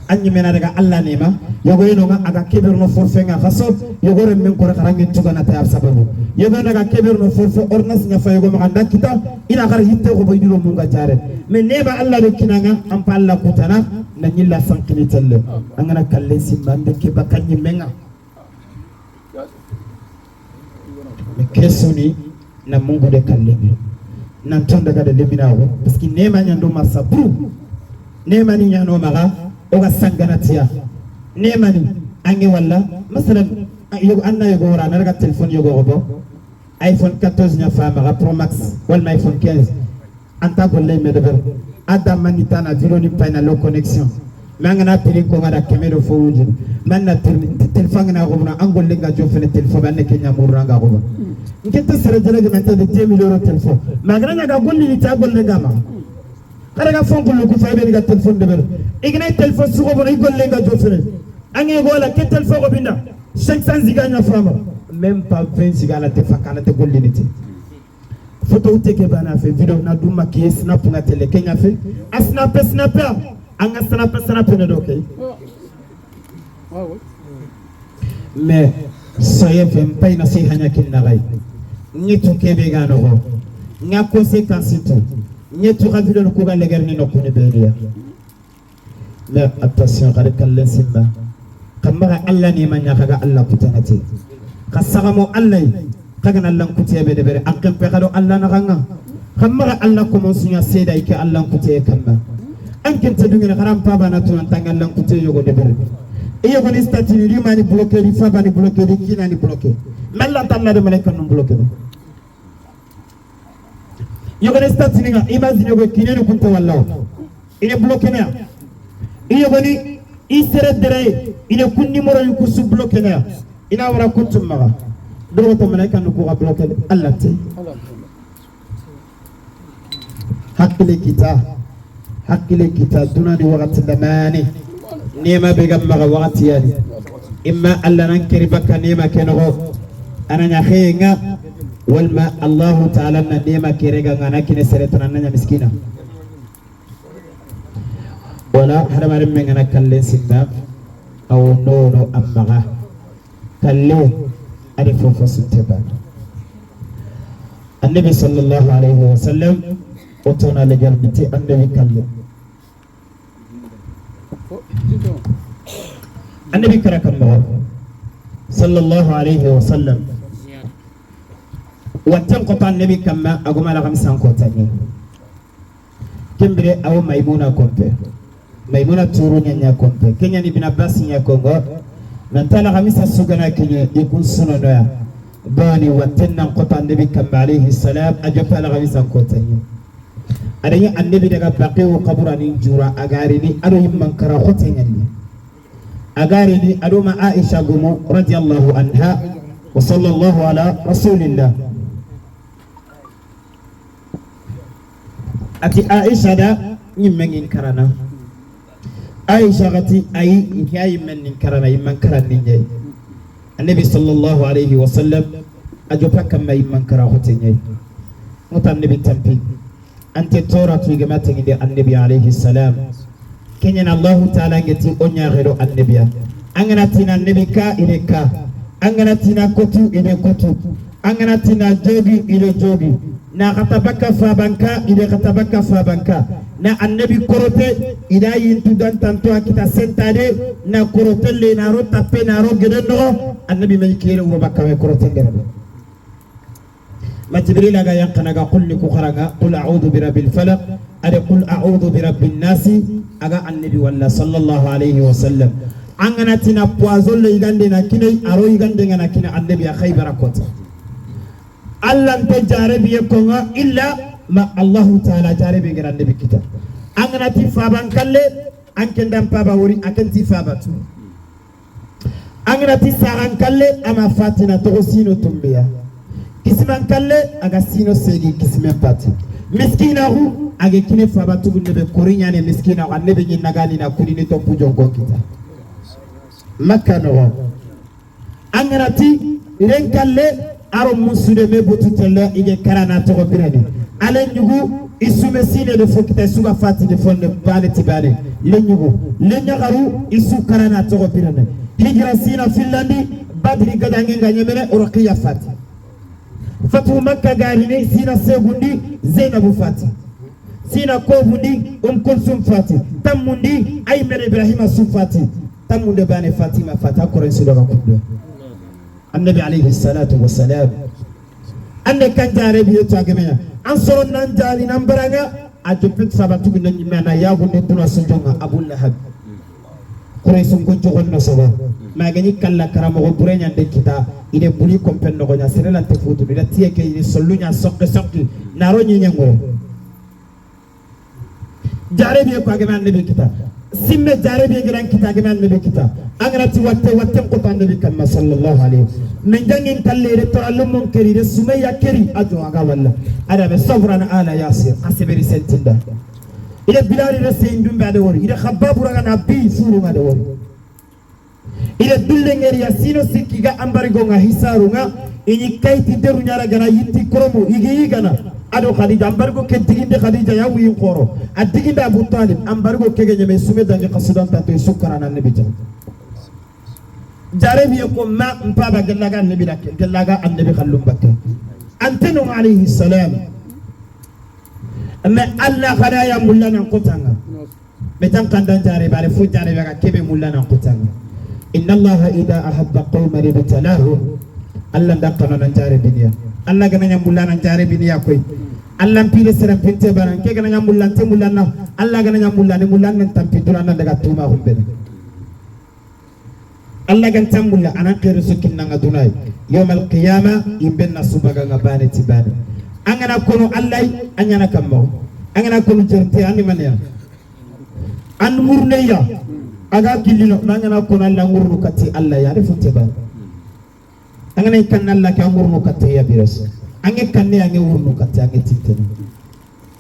Anyi mena daga Allah ne ma yogo yeno nga aga keberno forfait nga khaso yogo re men ko rangi tugana ta sababu yogo daga keberno forfait ordonnance nya fa yogo ma kita ina gar hitte ko boydiro mu nga jare mais neba Allah do kinanga am pa Allah kutana na nyilla sankini telle angana kalle simbande ke bakanyi menga me kesoni na mungu de kalle na tonda ga de leminawo parce que nema nyando marsa bru nema ni nyano mara oga sanganatia nema ni ange walla masalan yogo anna yogo wara na daga téléphone yogo robo iPhone 14 nya fa mara Pro Max wala iPhone 15 anta golle me de ber adam manita na vidéo ni payna lo connexion mangana pili ko ngada kemero fo wujin manna téléphone na robo na angolle nga jofene téléphone banne kenya muranga robo nkete sere jere ge menta de 10 000 euros téléphone magana ga golli ni ta golle ngama kada ga fonko lu ko faybe ga téléphone de ber igna téléphone sugo bon golle nga jofene ange gola ke téléphone ko binda 500 giga nya frama même pas 20 giga la te fakana te golli ni te photo teke bana fe vidéo na duma ki snap nga tele kenya fe a snap snap anga snap snap ne do kay mais soye fe pay na si hanya kin na ray ñetu kebe ga no ko nga conséquence tout ñetu ga vidéo ko ga leger ni nokku ni beria mais attention xare kallen simba kamara Allah ni manya kaga Allah kutanati khasagamo Allah kaga nan lan kutebe de bere akam pe kado Allah na ganga kamara Allah ko mon sunya seda ike Allah kuteye kamba anken te dungene xaram pa bana tunan tangal lan kuteye yogo de bere iyo ko ni statut ni mani bloqué ni fa bani bloqué ni kina ni bloqué malla tanna de malaika non bloqué yogo ni statut ni nga imagine yogo kinene kunta wallaw ine bloqué na iyo ko ni isere dere ine kun numéro yu ku su bloqué na ina wara kuntum maga do to malaika no ko bloqué Allah te hakkile kita dunani waqti damani nema be gam maga waqti yani imma Allah nan keri bakka nema kenogo ana nya khenga walma Allah ta'ala na nema kerega ngana kine seretana nanya miskina wala hadamare men ngana kalle sinna aw nono ammaga kalle adi fofo sunteba annabi sallallahu alayhi wa sallam otona le jarbiti annabi kalle annabi karakam mo sallallahu alayhi wa sallam watten ko annabi kamma aguma la kamsan ko tani kembere aw maimuna kompe maimuna turu nya kompe kenya ni bin abbas nya kongo nan tala kamisa sugana kenya ikun suno doya bani watten nan ko annabi kamma alayhi salam ajopa la kamsan ko tani adanya annabi daga baqiu qabrani jura agari ni ado himman kara khote nyani agari ni ado ma Aisha gumu radiyallahu anha wa sallallahu ala rasulillah ati Aisha da nyimengin karana Aisha gati ay nkiay men nin karana yimman karani nyai annabi sallallahu alayhi wa sallam ajo pakam yimman kara khote nyai mutan annabi tampi ante tora tuiga matengide annabi alayhi salam kenyen Allah ta'ala ngeti onya gero annabiya angana tina annabi ka ide ka angana tina kotu ide kotu angana tina jogi ide jogi na katabaka fabanka ide katabaka fabanka na annabi korote ida yintu dan tanto akita sentade na korote le na ro tape na ro gedeno annabi men kire wuro bakka me korote ngere ما جبريل أجا ينقنا قل لكخرجا قل أعوذ برب الفلق أري قل أعوذ برب الناس أجا النبي ولا صلى الله عليه وسلم أنا تينا بوازول يغندنا كني أرو يغندنا كنا النبي خيبر كوتا الله أنت جارب يكون إلا ما الله تعالى جارب يغير النبي كتا أنا تي فابان كله أنكن دم بابا وري أكن تي فاباتو أنا تي ساران كله أما فاتنا تغسينو تنبيا kisman kalle aga sino segi kismen pati miskina hu aga kine faba tugu nebe korinya ne miskina anebe nyi nagali na kulini tompu jongo kita makka no angrati ren kalle Aro musude me butu tella ige karana togo birani ale nyugu isume sine de fokita suga fati de fonde bale tibale le nyugu le nyagaru isu karana togo birani hijra sina Finlandi badri gadange nganyemene Ruqiya fati fatu Makka garini sina segundi Zainabu fati sina kobundi Kulsum fati tamundi Ayman Ibrahima su fati tamunde bane Fatima fata korensi daga kundo النبي عليه الصلاة والسلام أن كان جاري بيتو أجمعنا أنصر نانجالي نمبرنا أجبت سبتو من نيمانا يا غني دونا سنجونا أبو لهب قريش كنت غنى سوا ما جاني كلا كرام غبرين عند كتا إذا بولي كمبن نغنى سرلا تفوت إذا تيه كي يسلونيا سق سق ناروني نيمورو جاري بيتو أجمعنا النبي كتا سمة جاري بيجران كتا أجمعنا النبي كتا أغرتي وقت وقت قطع النبي كما صلى الله عليه من جنين تلي تعلم كري سمية كري أجو أجا ولا أنا بصبر أنا آل ياسر أسبري سنتين ده إذا بلال رسين دم بعد وري إذا خباب رجع نبي سورة بعد وري إذا دلنا ياسينو سكيجا أمبريغونga hisaruga إني كايتي درو نيارا جنا ينتي كرومو يجي يجنا أدو خديجة أمبريغو كديجين خديجة يا وين كورو أديجين أبو طالب أمبريغو كيجي مسومة دنيا قصدان تاتو سكران النبي جل جاربي يقوم ما مبابا جلاجا النبي لك جلاجا النبي خلوم بك أنتنو عليه السلام أما الله خدايا مولانا قطعنا متان كان جارب على فوج جارب على كيف مولانا قطعنا إن الله إذا أحب قوما ابتلاه الله دقنا نجارب بنيا الله كنا مولانا نجارب بنيا كوي الله بيد سرم بنت بارن كي كنا مولانا تمولانا الله كنا مولانا مولانا تامبي دولانا دكتور ما هم بني الله كان تامولا أنا كيرسو كنا عدوناي يوم القيامة يبنا سبعة غبانة تبانة أنا كونو الله أنا كمو أنا كونو جرتي أني منيا أن مرنيا أجا كلينو ما أنا كونو الله مرنو كتي الله يعرف تبان أنا كان الله كان مرنو كتي يا بيرس أنا كان أنا مرنو كتي أنا تيتنا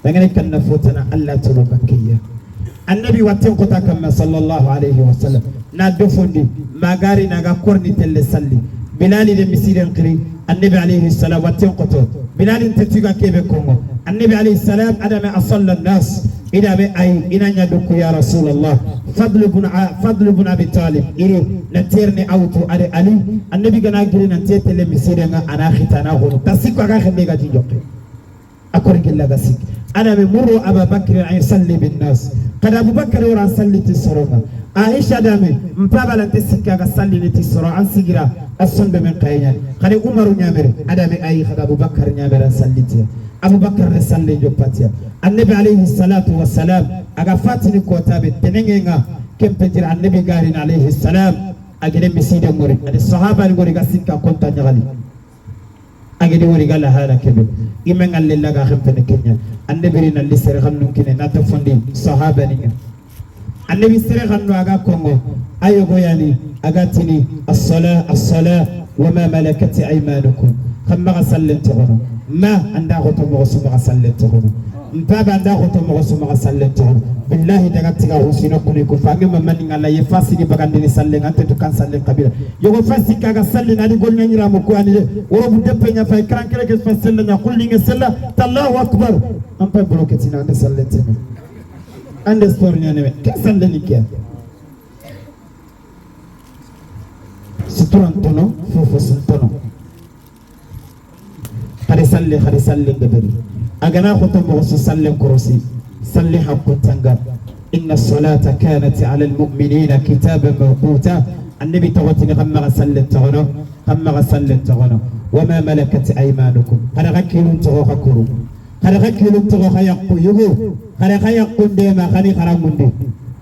أنا كان نفوتنا الله تربكية النبي واتين قطع كما صلى الله عليه وسلم نادفندي مغاري نغا كورني تل سالي بلال دي مسيرن قري النبي عليه السلام واتين قطع بلال تتيغا كيبه كونغو النبي عليه السلام ادم اصلى الناس الى اي الى ندك يا رسول الله فضل بن ابي طالب الي نتيرني اوتو علي علي النبي غنا غري نتي تل مسيرن انا ختانا غونو تاسيكو اغا خندي غا جوكي اكورن كلا غاسيك انا بمر ابا بكر ان يصلي بالناس قد ابو بكر ورا صلي تسروما عائشة دامي مبابا لن تسكا غسالي نتسرو عن سيغرا الصند من قينيا قد عمر نيامر ادامي اي خد ابو بكر نيامر صليتي ابو بكر صلي جوباتيا النبي عليه الصلاة والسلام اغا فاتني كوتابي تنينغا كم تجر النبي غارين عليه السلام اغي مسيد موري الصحابة نغوري غاسينكا كونتا نغالي اغي وري غالا هالا كبي إيمان الله لا غاخم فنكنيا النبي رين اللي سرغم نمكن ناتفندي صحابة نيا النبي سرغم نواغا كونغو أيغو يعني أغاتني الصلاة الصلاة وما ملكت أيمانكم خم غسلن تغنو ما عند غتو مغسو غسلن تغنو مبابا عند غتو مغسو غسلن تغنو بالله دغتي غوسينو كونيكو فامي ممن الله يفاسي بغاندي سلن انت تكان سلن قبيله يغو فاسي كاغا سلن علي غول نيرا مكو اني وربو دبنيا فاي كران كرك فسلن قل لي سلا الله اكبر ام با بلوكتينا عند سلن عند ستورنيا نمي كسلن كيا ستوران تونو فوفو سنتونو خري سلي خري سلن دبري اغنا خطو مغسو سلن كروسي صلي حق تنغا إن الصلاة كانت على المؤمنين كتابا موقوتا النبي تغتني غم غسل تغنو غم غسل تغنو وما ملكت أيمانكم قد غكيلون تغو خكرو قد غكيلون تغو خيقو يغو قد خيقو ديما خني خرامون دي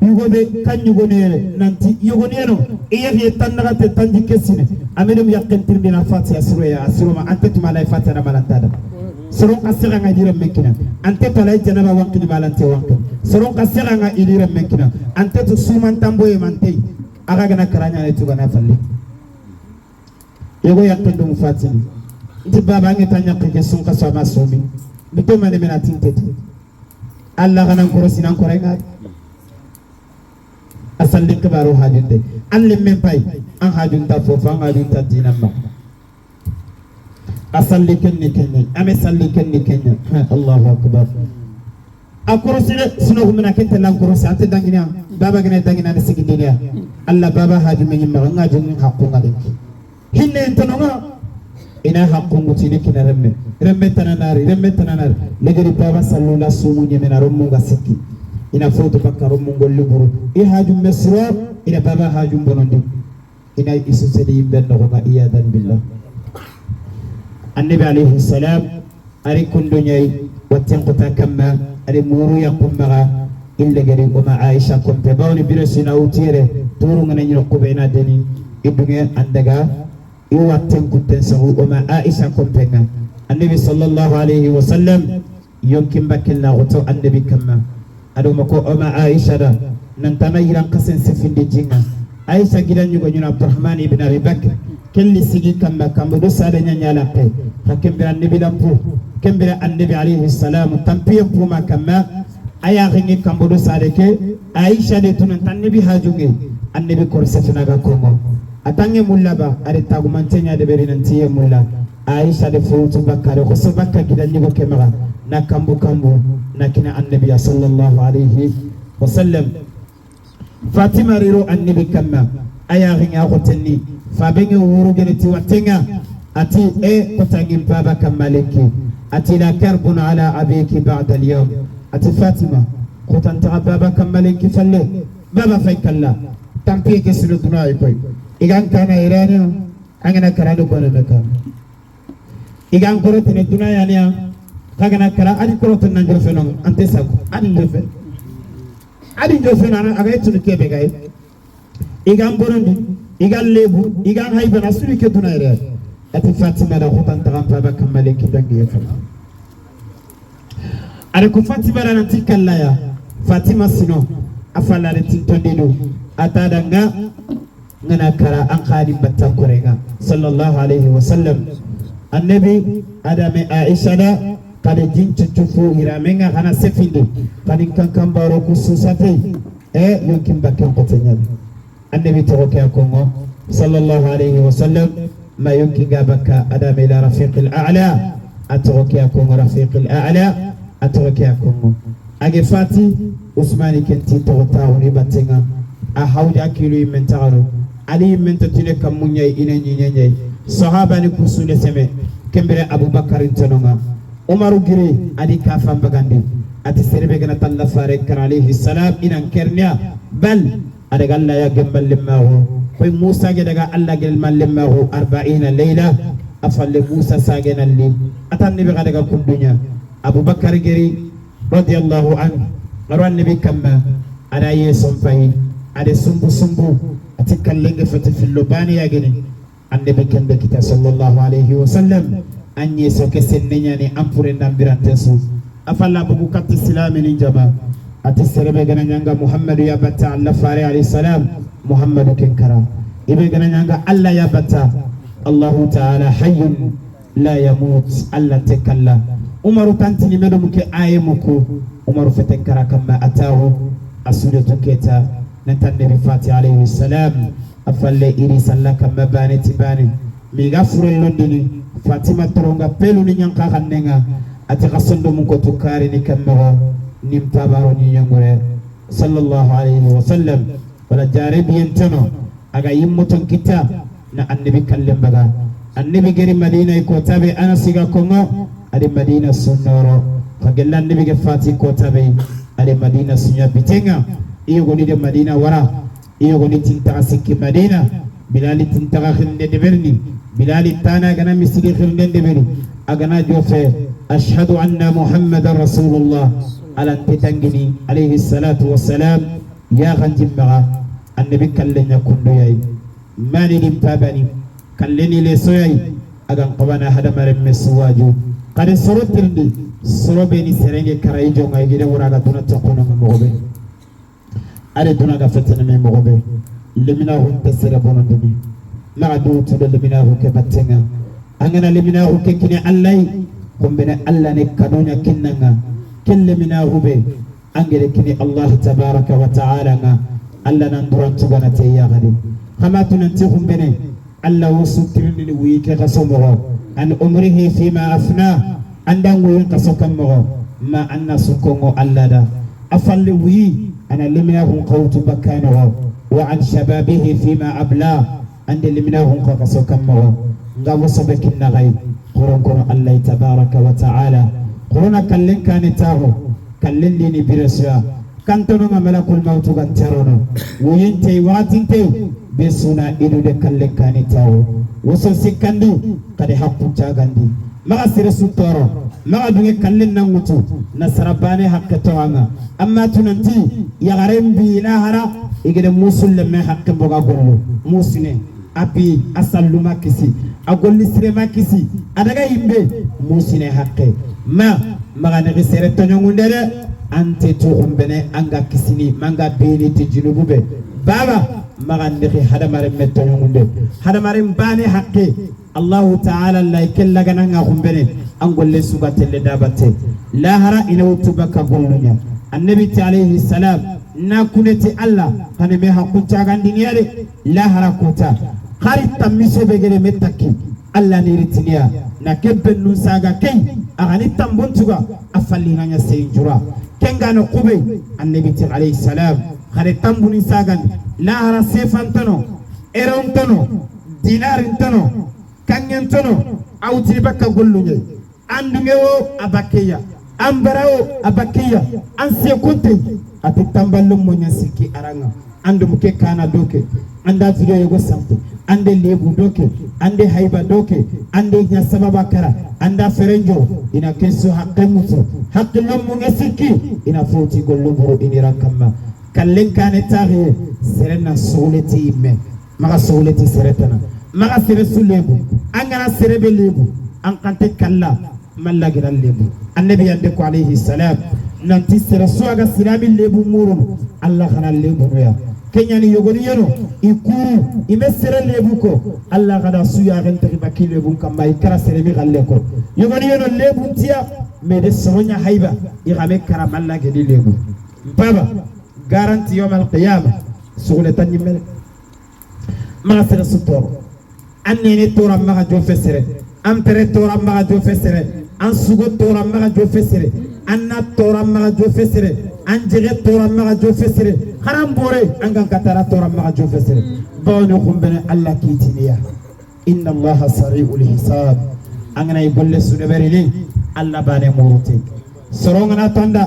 يغو بي كان يغو نيري نانتي يغو نيرو إيه يتنغت تنجي كسيني أمينم يقن ترمينا فاتي أسرويا أسروما أنت تمالاي فاتنا مالانتادا سرون قصيرا غير ممكن أنت تلاي جنبا وانكني مالانتي وانكن سرون قصيرا غير ممكن أنت تسومان تامبوي مانتي أغانا كرانيا نتوغنا فالي يغو يقن دوم فاتني انت بابا نتانيا قيكي سون قصوا ما سومي بتو مالي منا تنتتي الله غنا نكروسي نانكورينا أسلم كبارو هاجون دي ألم من باي أن هاجون تا فوفا أن هاجون تا دينا ما Asalli kenni kenni ame salli kenni kenni Allahu akbar akorosine sino humna kente lan korosi ante dangina baba gene dangina ne sigindiniya alla baba haji men ma nga jin hakku ngalenki hinne entononga ina hakku ngutini kina remme remme tananari remme tananari legeri baba sallula sumu nyemena rommu nga sikki ina foto bakka rommu ngolli buru i haju mesro ina baba haju bonondi ina isu sedi yimbe no ga iyadan billah annabi alayhi salam ari kundu nyai watten qota kamma ari muru yakummaga illa gari oma aisha kompe bawni birasina utire turu ngana nyiro kubena deni idunge andaga iwatten kutten sahu oma aisha kompenga annabi sallallahu alayhi wa sallam yonkin bakilla goto annabi kamma ado mako oma aisha da nantana yiran kasen sefinde jinga aisha gidan nyugo nyuna abdurrahman ibn abi bakr kelli sigi kamma kambo do sade nyanya pe hakembira annabi lampu kembira annabi alayhi salam tampiyen puma kamma aya ringi kambo do sade ke aisha de tunan annabi hajunge annabi korsefina ga kongo atange mullaba are tagumantenya de berinantiye mulla aisha de futu bakare ko sabakka gidan nyugo kemara na kambu kambu na kina annabi sallallahu alayhi wa sallam fatima riro annabi kamma aya ringa khotenni fabenge wuru geneti watenga ati e kotangin baba kamaleki ati la karbun ala abiki ba'da al-yawm ati fatima khotanta baba kamaleki falle baba faykalla tampi ke sulu duna ikoy igan kana irani angana karanu kono mekan igan korotene duna yani kagana kara adi koroten nan jofeno ante sako adi jofe adi jofeno aga etunu kebe gay igan borondi igan lebu igan haybana sulu ke duna irani ati fatima da khotan tagan baba kamaleki dangi yefal ada ko fatima da nanti kallaya fatima sino afala de tintondido atada nga ngana kara an khadim batta korenga sallallahu alayhi wa sallam annabi adame aisha da kade jincufu hiramenga kana sefinde kanin kankan baro kususate e yonkin bakken kotenya annabi to ke kongo sallallahu alayhi wa sallam ma yonkin gabaka adame ila rafiqil a'la atoke kongo rafiqil a'la atoke kongo age fati usmani kenti to tawni batenga a hawja kilu men tagaro ali men tatine kamunya ina nyinyay sahaba ni kusule seme kembere abubakar tononga umaru giri adi kafam bagandi ati serbe gana talla fare kar alayhi salam inan kernya bal adaga alla ya gembal limmahu koy musa ge daga alla gel mallimmahu 40 layla afalle musa sagenalli atan nabi daga kundunya abubakar giri radiyallahu anhu garan nabi kamma ada yesom fayi ada sumbu sumbu ati kallenge fati fillo bani yagene annabi kende kita sallallahu alayhi wa sallam anye soke sennenya ampure ndambirante su afalla bugu katti silami ni jaba ati serebe gana nyanga muhammadu ya batta alla fare alayhi salam muhammadu kenkara ibe gana nyanga alla ya batta allah ta'ala hayyun la yamut alla tekalla umaru tantini medo muke aye muku umaru fetenkara kama atahu asude tuketa nantan fati alayhi salam afalle iri sallaka mabane tibane mi gafure londini fatima toronga pelu ni nyanka khannenga ati khasondo mun ko tukari ni kamma nim tabaro ni nyangure sallallahu alayhi wa sallam wala jarabi yentano aga yimmuton kita na annabi kallem baga annabi geri madina ko tabe ana siga kongo adi madina sunnoro kagella annabi ge fati ko tabe adi madina sunya bitenga iyo goni de madina wara iyo goni tinta sikki madina bilali tinta khinde de berni bilali tana gana misiri khinde de berni agana jofe ashhadu anna muhammadar rasulullah ala titangini alayhi salatu wassalam ya khanjimma annabi kallenya kundu yayi mani dim tabani kalleni le soyay agan qabana hada mare mesuwaju kade sorotirndi sorobeni serenge karayi jonga gide wuraga duna tokono mogobe are duna ga fetene me mogobe lemina hun tesere bonondini maga du tude lemina hu ke battenga angana lemina hu ke kine allai kombene alla ne kadonya kinnanga kelle mina hube angere kine allah tabaraka wa taala nga alla nan duran tugana te ya gadi kama tunan te kumbene alla wosu tirindi wi ke kasomo An umrihi fima afna andangu yin kaso kammo ma anna sukongo allada afalli wi ana limnahum qawtu bakano wa an shababihi fima abla ande limnahum kaso kammo ngawo sabakin nagai qoron kono Allah tabaraka wa ta'ala qorona kallen kane taho kallen lini birasya kantono ma malakul mautu gan terono wuyinte watinte besuna idu de kallen kane taho woso sikandi kade hakku cagandi maga sere su toro maga dunge kallen nangutu nasarabane hakke toanga amma tunanti yagaren bi lahara igede musulle me hakke boga gollo musine api asalluma kisi agolli sirema kisi adaga yimbe musine hakke ma maga negi sere toñongundere ante tuxumbene anga kisini manga beni ti junubube baba maga negi hadamaren me toñongunde hadamaren bane hakke Allahu ta'ala la kella gananga xumbene angolle suga telle dabate lahara ina wutubaka gollunya annabi alayhi salam na kuneti Allah kane me hakku cagandiniyade lahara kota xari tammiso be gere metaki Allah ni ritiniya na kebbe nun saga kay agani tambuntuga afalli nganya seyjura kengano kube annabi alayhi salam xari tambuni sagan lahara sefantano erontano dinarintano kangentano awti bakka gollunye andunge wo abakeya ambarawo abakeya an sekunte ati tambalum monya sikki aranga andum ke kana doke anda video yogo samte ande lebu doke ande haiba doke ande nya sababa kara anda ferenjo ina keso hakke muto hakke lommu ngesikki ina foti gollu buru inira kamma kallen kane taxe serena sowleti imme maga sowleti seretana maga sere su lebu angana serebe lebu an kante kalla mallagira lebu annabi yande ko alayhi salam nanti sere suaga silami lebu murun Allah kana lebu noya kenyani yogoni yeno ikuru ime sere lebu ko Allah kana suya gante bakki lebu kamma ikara sere mi galle ko yogoni yeno lebu tiya me de sonya haiba igame kara mallage di lebu baba garanti yawm al-qiyamah sugule tanyimmel ma sere sutoro annene tora maga jofe sere an pere tora maga jofe sere an sugo tora maga jofe sere an na tora maga jofe sere an jege tora maga jofe sere haram bore an gan katara tora maga jofe sere bawni kumbene Allah kitiniya inna Allah sari'ul hisab angana ibolle sudeberili Allah bane murute soronga na tanda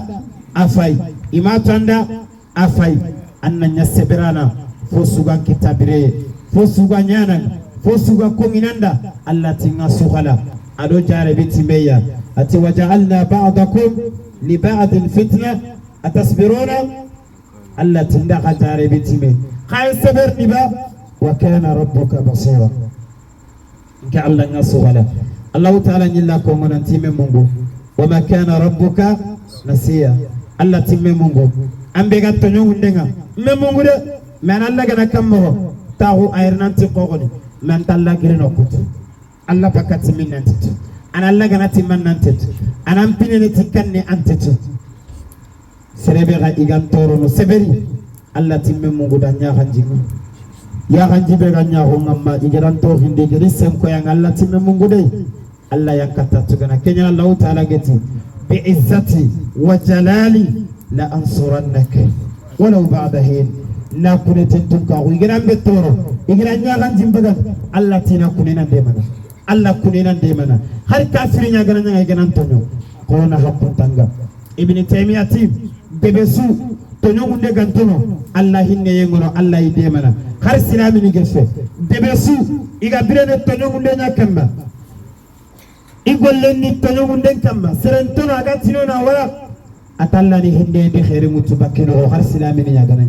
afai ima tanda afai anna nyaseberana fo sugan kitabire fo sugan nyana fo suga konginanda Allah tinga sugala ado jare bitimeya ati waja'alna ba'dakum li ba'din fitna atasbiruna Allah tinda jare bitime khay sabar diba wa kana rabbuka basira inka Allah nga sugala Allah ta'ala nyilla ko ngonan time mungu wa ma kana rabbuka nasiya Allah time mungu ambe ga tonyo ndenga me mungu de men Allah gana kammo tahu ayernanti qogoni man talla girino kutu Allah bakati min nantit ana Allah ganati man nantit ana pinene tikanne antit serebe ga igan toro no seberi Allah timme mungu da nya ganji ya ganji be ga nya ngamma igiran to hinde geri sem ko yang Allah timme mungu de Allah yakata tugana kenya Allah ta'ala geti bi izzati wa jalali la ansurannaka walau ba'da hin na kuneten tunka igiran be toro igira nya ganji bagan Allah tina kunena de mana Allah kunena de mana har kafiri nya gana nya gana tonyo corona hakun tanga Ibn Taymiyyah bebesu tonyo ngunde gantono Allah hinne yengono Allah ide mana har silami ni gefe bebesu iga birene tonyo ngunde nya kamba igolle ni tonyo ngunde kamba serentono aga tino na wala atalla ni hinne de khairi mutubakino har silami ni nya gana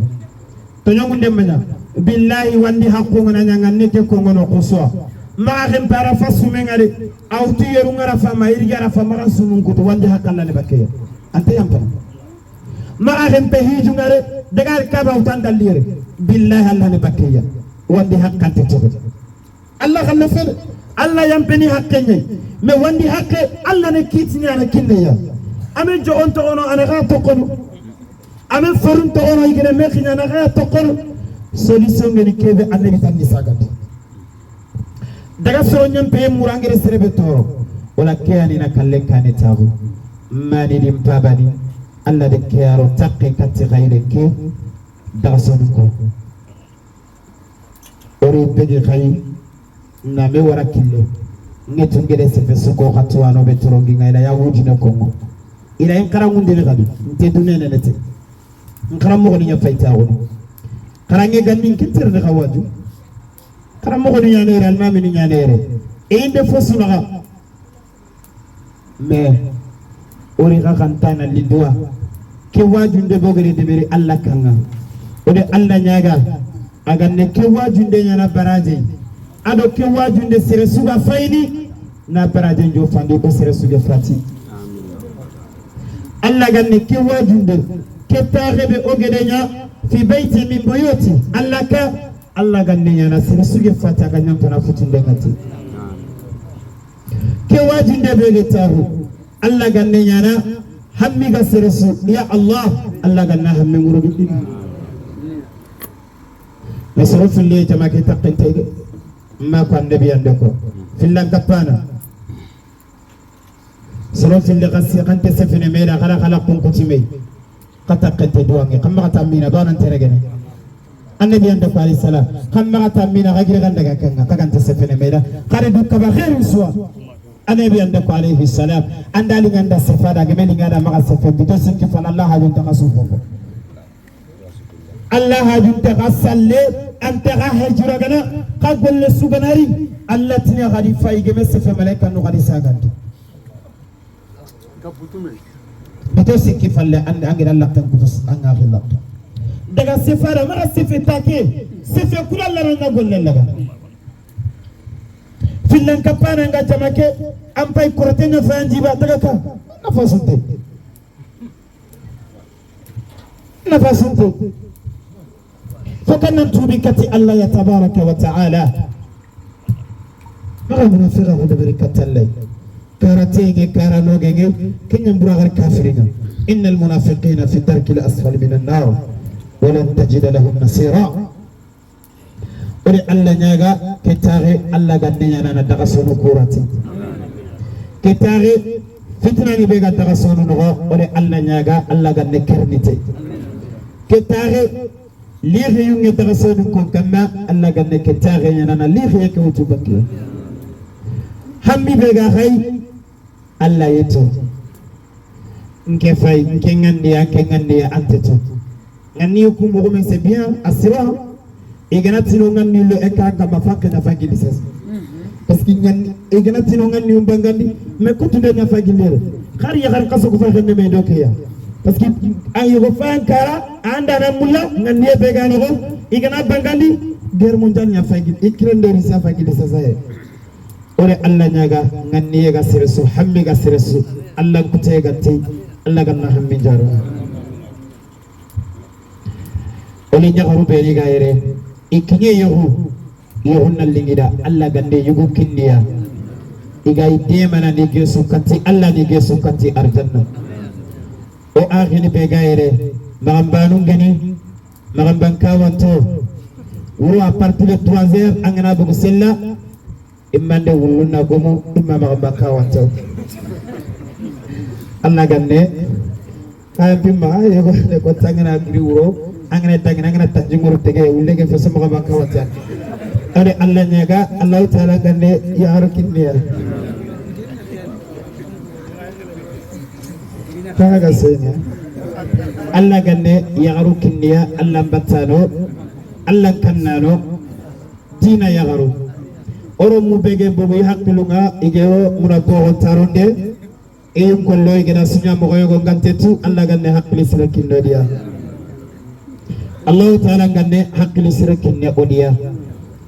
tonyo ngunde manya billahi wandi hakku ngana nyanga neke ko ngono kuswa ma xem para fasu mengale awti yeru ngara fa ma iri gara fa mara sumun kutu wandi hakalla ne bakke ante yam tan ma xem pe hiju ngare dagal kaba utan dalire billahi allah ne bakke wandi hakkante to Allah khalla fel Allah yam peni hakke me wandi hakke Allah ne kitini ana kinne ya ame jo on to ono ana ga to kono ame forun to ono igere me khinya ana ga to kono solution ngeni kebe annabi tan ni sagati Daga soro nyampe murangere serebe toro wala kayani na kalle kane tabu mani dim pabani alla de kayaro takke katti khayre ke daga sonu ko ori begi khay na me wara kille ngetu ngere sefe suko khatuano be torongi ngaila ya wujina kongo ila en karangunde ne gadu nte dunene nete nkaram mo ni nya fayta wono karange gannin kintir ne khawaju karam mo ni nyanere almami ni nyanere inde fosunaga mais ori ga kantana lidwa ke wajunde bogere debere alla kanga ode alla nyaga aganne ke wajunde nyana baraje ado ke wajunde sere suga fayni na baraje njo fandi ko sere suga fati alla ganne ke wajunde ke taxebe ogede nya fi bayti min buyuti alla ka alla ganne nyana sere suga fati aga nyantona futunde ngati ke wajunde bege tahu alla ganne nyana hammi ga sere su ya allah alla ganna hammi ngurubi masruf li jama ke taqinte ma ko annabi andeko fillan kapana soro filli qasi qante sefene mela khala khala kunkutime qata qante duwange kamma tamina banan teregene annabi andeko alayhi salam kamma tamina gagire gandaga kanga kagante sefene mela khare dukka ba khairu suwa annabi andeko alayhi salam andali nganda sefada gemeli ngada maka sefe bito sinki fana allah hajun takasufo allah hajun takasalle anta hajura gana kagol suganari allah tinya gadi fay geme sefe malaika no gadi sagante bito sikki falle ande angira allah tan kutus anga khilla daga sefara mara sefe take sefe kula la na golle laga fillan kapana nga jamake am pay korote na fanji ba daga ka na fasunte na fasunte فكنا توبكتي الله تبارك وتعالى ما منافقه بركة الله كارتيني كارانوغي كن ينبرا كافرين إن المنافقين في الدرك الأسفل من النار ولن تجد لهم نصيرا ولي الله نيغا كتاغي الله غنينا ندغسونو كوراتي كتاغي فتنة نبيغا دغسونو نغو ولي الله نيغا الله غني كرنيتي كتاغي ليه يونغ تغسون كون كما الله غني كتاغي نانا ليه يكوتو بكي hammi be ga khay Allah yeto nke fay nke ngandiya nke ngandiya anteto nganni ku mo men c'est bien asira e gana tino nganni lo e ka ka mafaka na fagili sas parce que nganni e gana tino nganni um bangandi mais ko tunde na fagili re khar ya khar kaso ko fa xenne me dokeya parce que ay go fankara anda na mulla nganni be ga no e gana bangandi guerre mondiale nya fagili ikrende ri sa fagili sas ay ore Allah nyaga nganni ga siresu hammi ga siresu Allah kute ga tay Allah ganna hammi jaro ole nyaga be ni ga yere ikinye yohu yohu nallingida Allah gande yugu kinniya iga idemana ni gesu kati Allah ni gesu kati arjanna o akhini be ga yere magambanu ngani magamban kawanto wuro a partir de 3 heures angana bugu sella immande wulluna gomo imma magamba kawanto Allah ganne ay bimma yego ne ko tangana giri wuro angana tangana angana tanjingoro tege wullege fe sama magamba kawanta ade Allah nyaga Allah taala ganne ya harkinniya kaga senya Allah ganne ya harukinniya Allah battano Allah kannano dina ya haru oro mu bege bobu hakkilunga igeo muna ko taronde e kollo igena sunya mo yogo gantetu Allah ganne hakkili sira kinno dia Allah taala ganne hakkili sira kinne odiya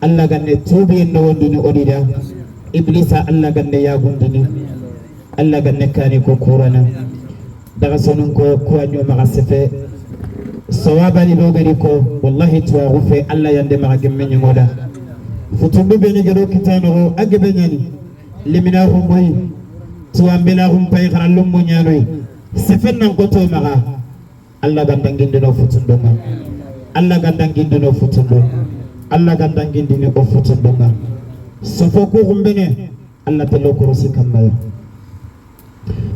Allah ganne tubi no wondini odida iblisa Allah ganne yagundini Allah ganne kani ko kurana daga sonun ko ko anyo maga sefe sawabani dogari ko wallahi tuwa Allah yande maga gemme ngoda futumbe be ni gero kitano agebe nyani limina humboy tuwambela humpay kharalum mo nyanoy sefen nan ko to maga Allah gandanginde no futundo ma Allah gandanginde no futundo Allah gandanginde no futundo ma Sofo ko kumbene Allah tello korosi kamaya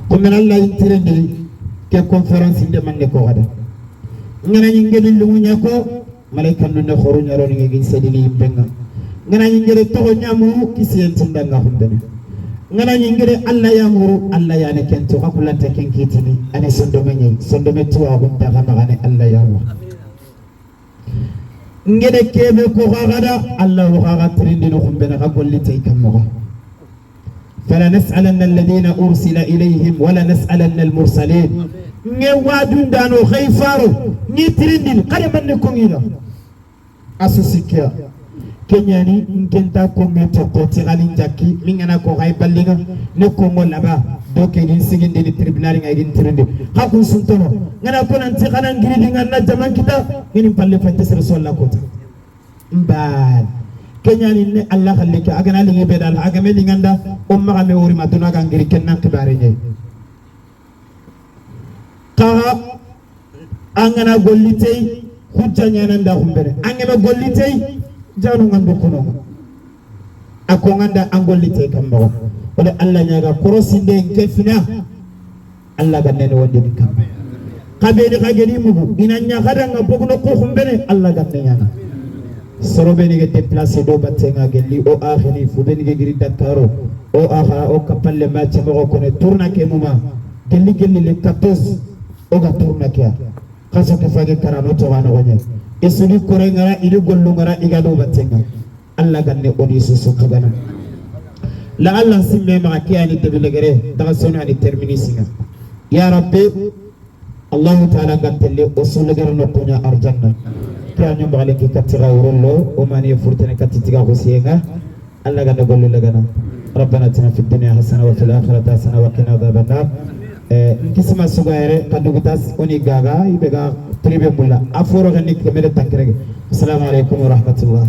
kumbene Allah intirende ke conférence inde manne ko gada ngana nyingeli lungunya ko malaika nunne khoru nyaro ni ngin sedini yimbenga ngana nyingere to nyamu kisiyen tindanga kumbene ngana nyingere Allah yamuru Allah yani kento kakulanta kenkitini ane sondome nyi sondome tuwa gunda gamane Allah yamu ngede kebe ko gada Allah gaga trindi no kumbene ka golli tay kammo fala nas'alanna alladhina ursila ilayhim wala nas'alanna almursalin nge wadun dano khayfaro ni trindi kare manne ko ngida asusikia kenyani nkenta ko meto ko tigalin jakki mingana ko hay ballinga ne ko ngol laba doke gin siginde ni tribunal ngai gin trindi hakun suntono ngana ko nan tigana ngiri ngana jaman kita ngini palle fante sere solla kota mbal kenyani ne Allah khallika agana lingi bedal agame linganda o maga me wori maduna ga ngiri kennan kibare nyai kaga angana gollitei hujja nyananda humbere angeme gollitei janu ngandu kono ako nganda angollitei kammo wala Allah nyaga korosinde nkefina Allah ganne wonde kam kabeni kageni mugu ina nyaga nga bogno ko humbere Allah ganne nyana sorobe ni ge déplacer do batenga gelli o akhini fube ni ge giri Dakaro o akha o kapalle ma chamo ko ne tourna ke muma gelli gelli le 14 o ga tourna ke kaso ke fage karano to wana wonya isuli korengara ili gollungara iga do batenga Allah ganne oni susu kagana la Allah simme ma ke ani debelegere daga sonu ani terminisinga ya rabbi Allah ta'ala gantelle usul gara no kunya arjanna kya nyom bale ki katira urullo o mani furtene katitiga husienga Allah ganne gollu lagana rabbana atina fid dunya hasana wa fil akhirati hasana wa qina adhaban nar nkisima sugayere kadugutas oni gaga ibega tribe mulla aforo gani kemere takrege assalamu alaikum wa rahmatullah.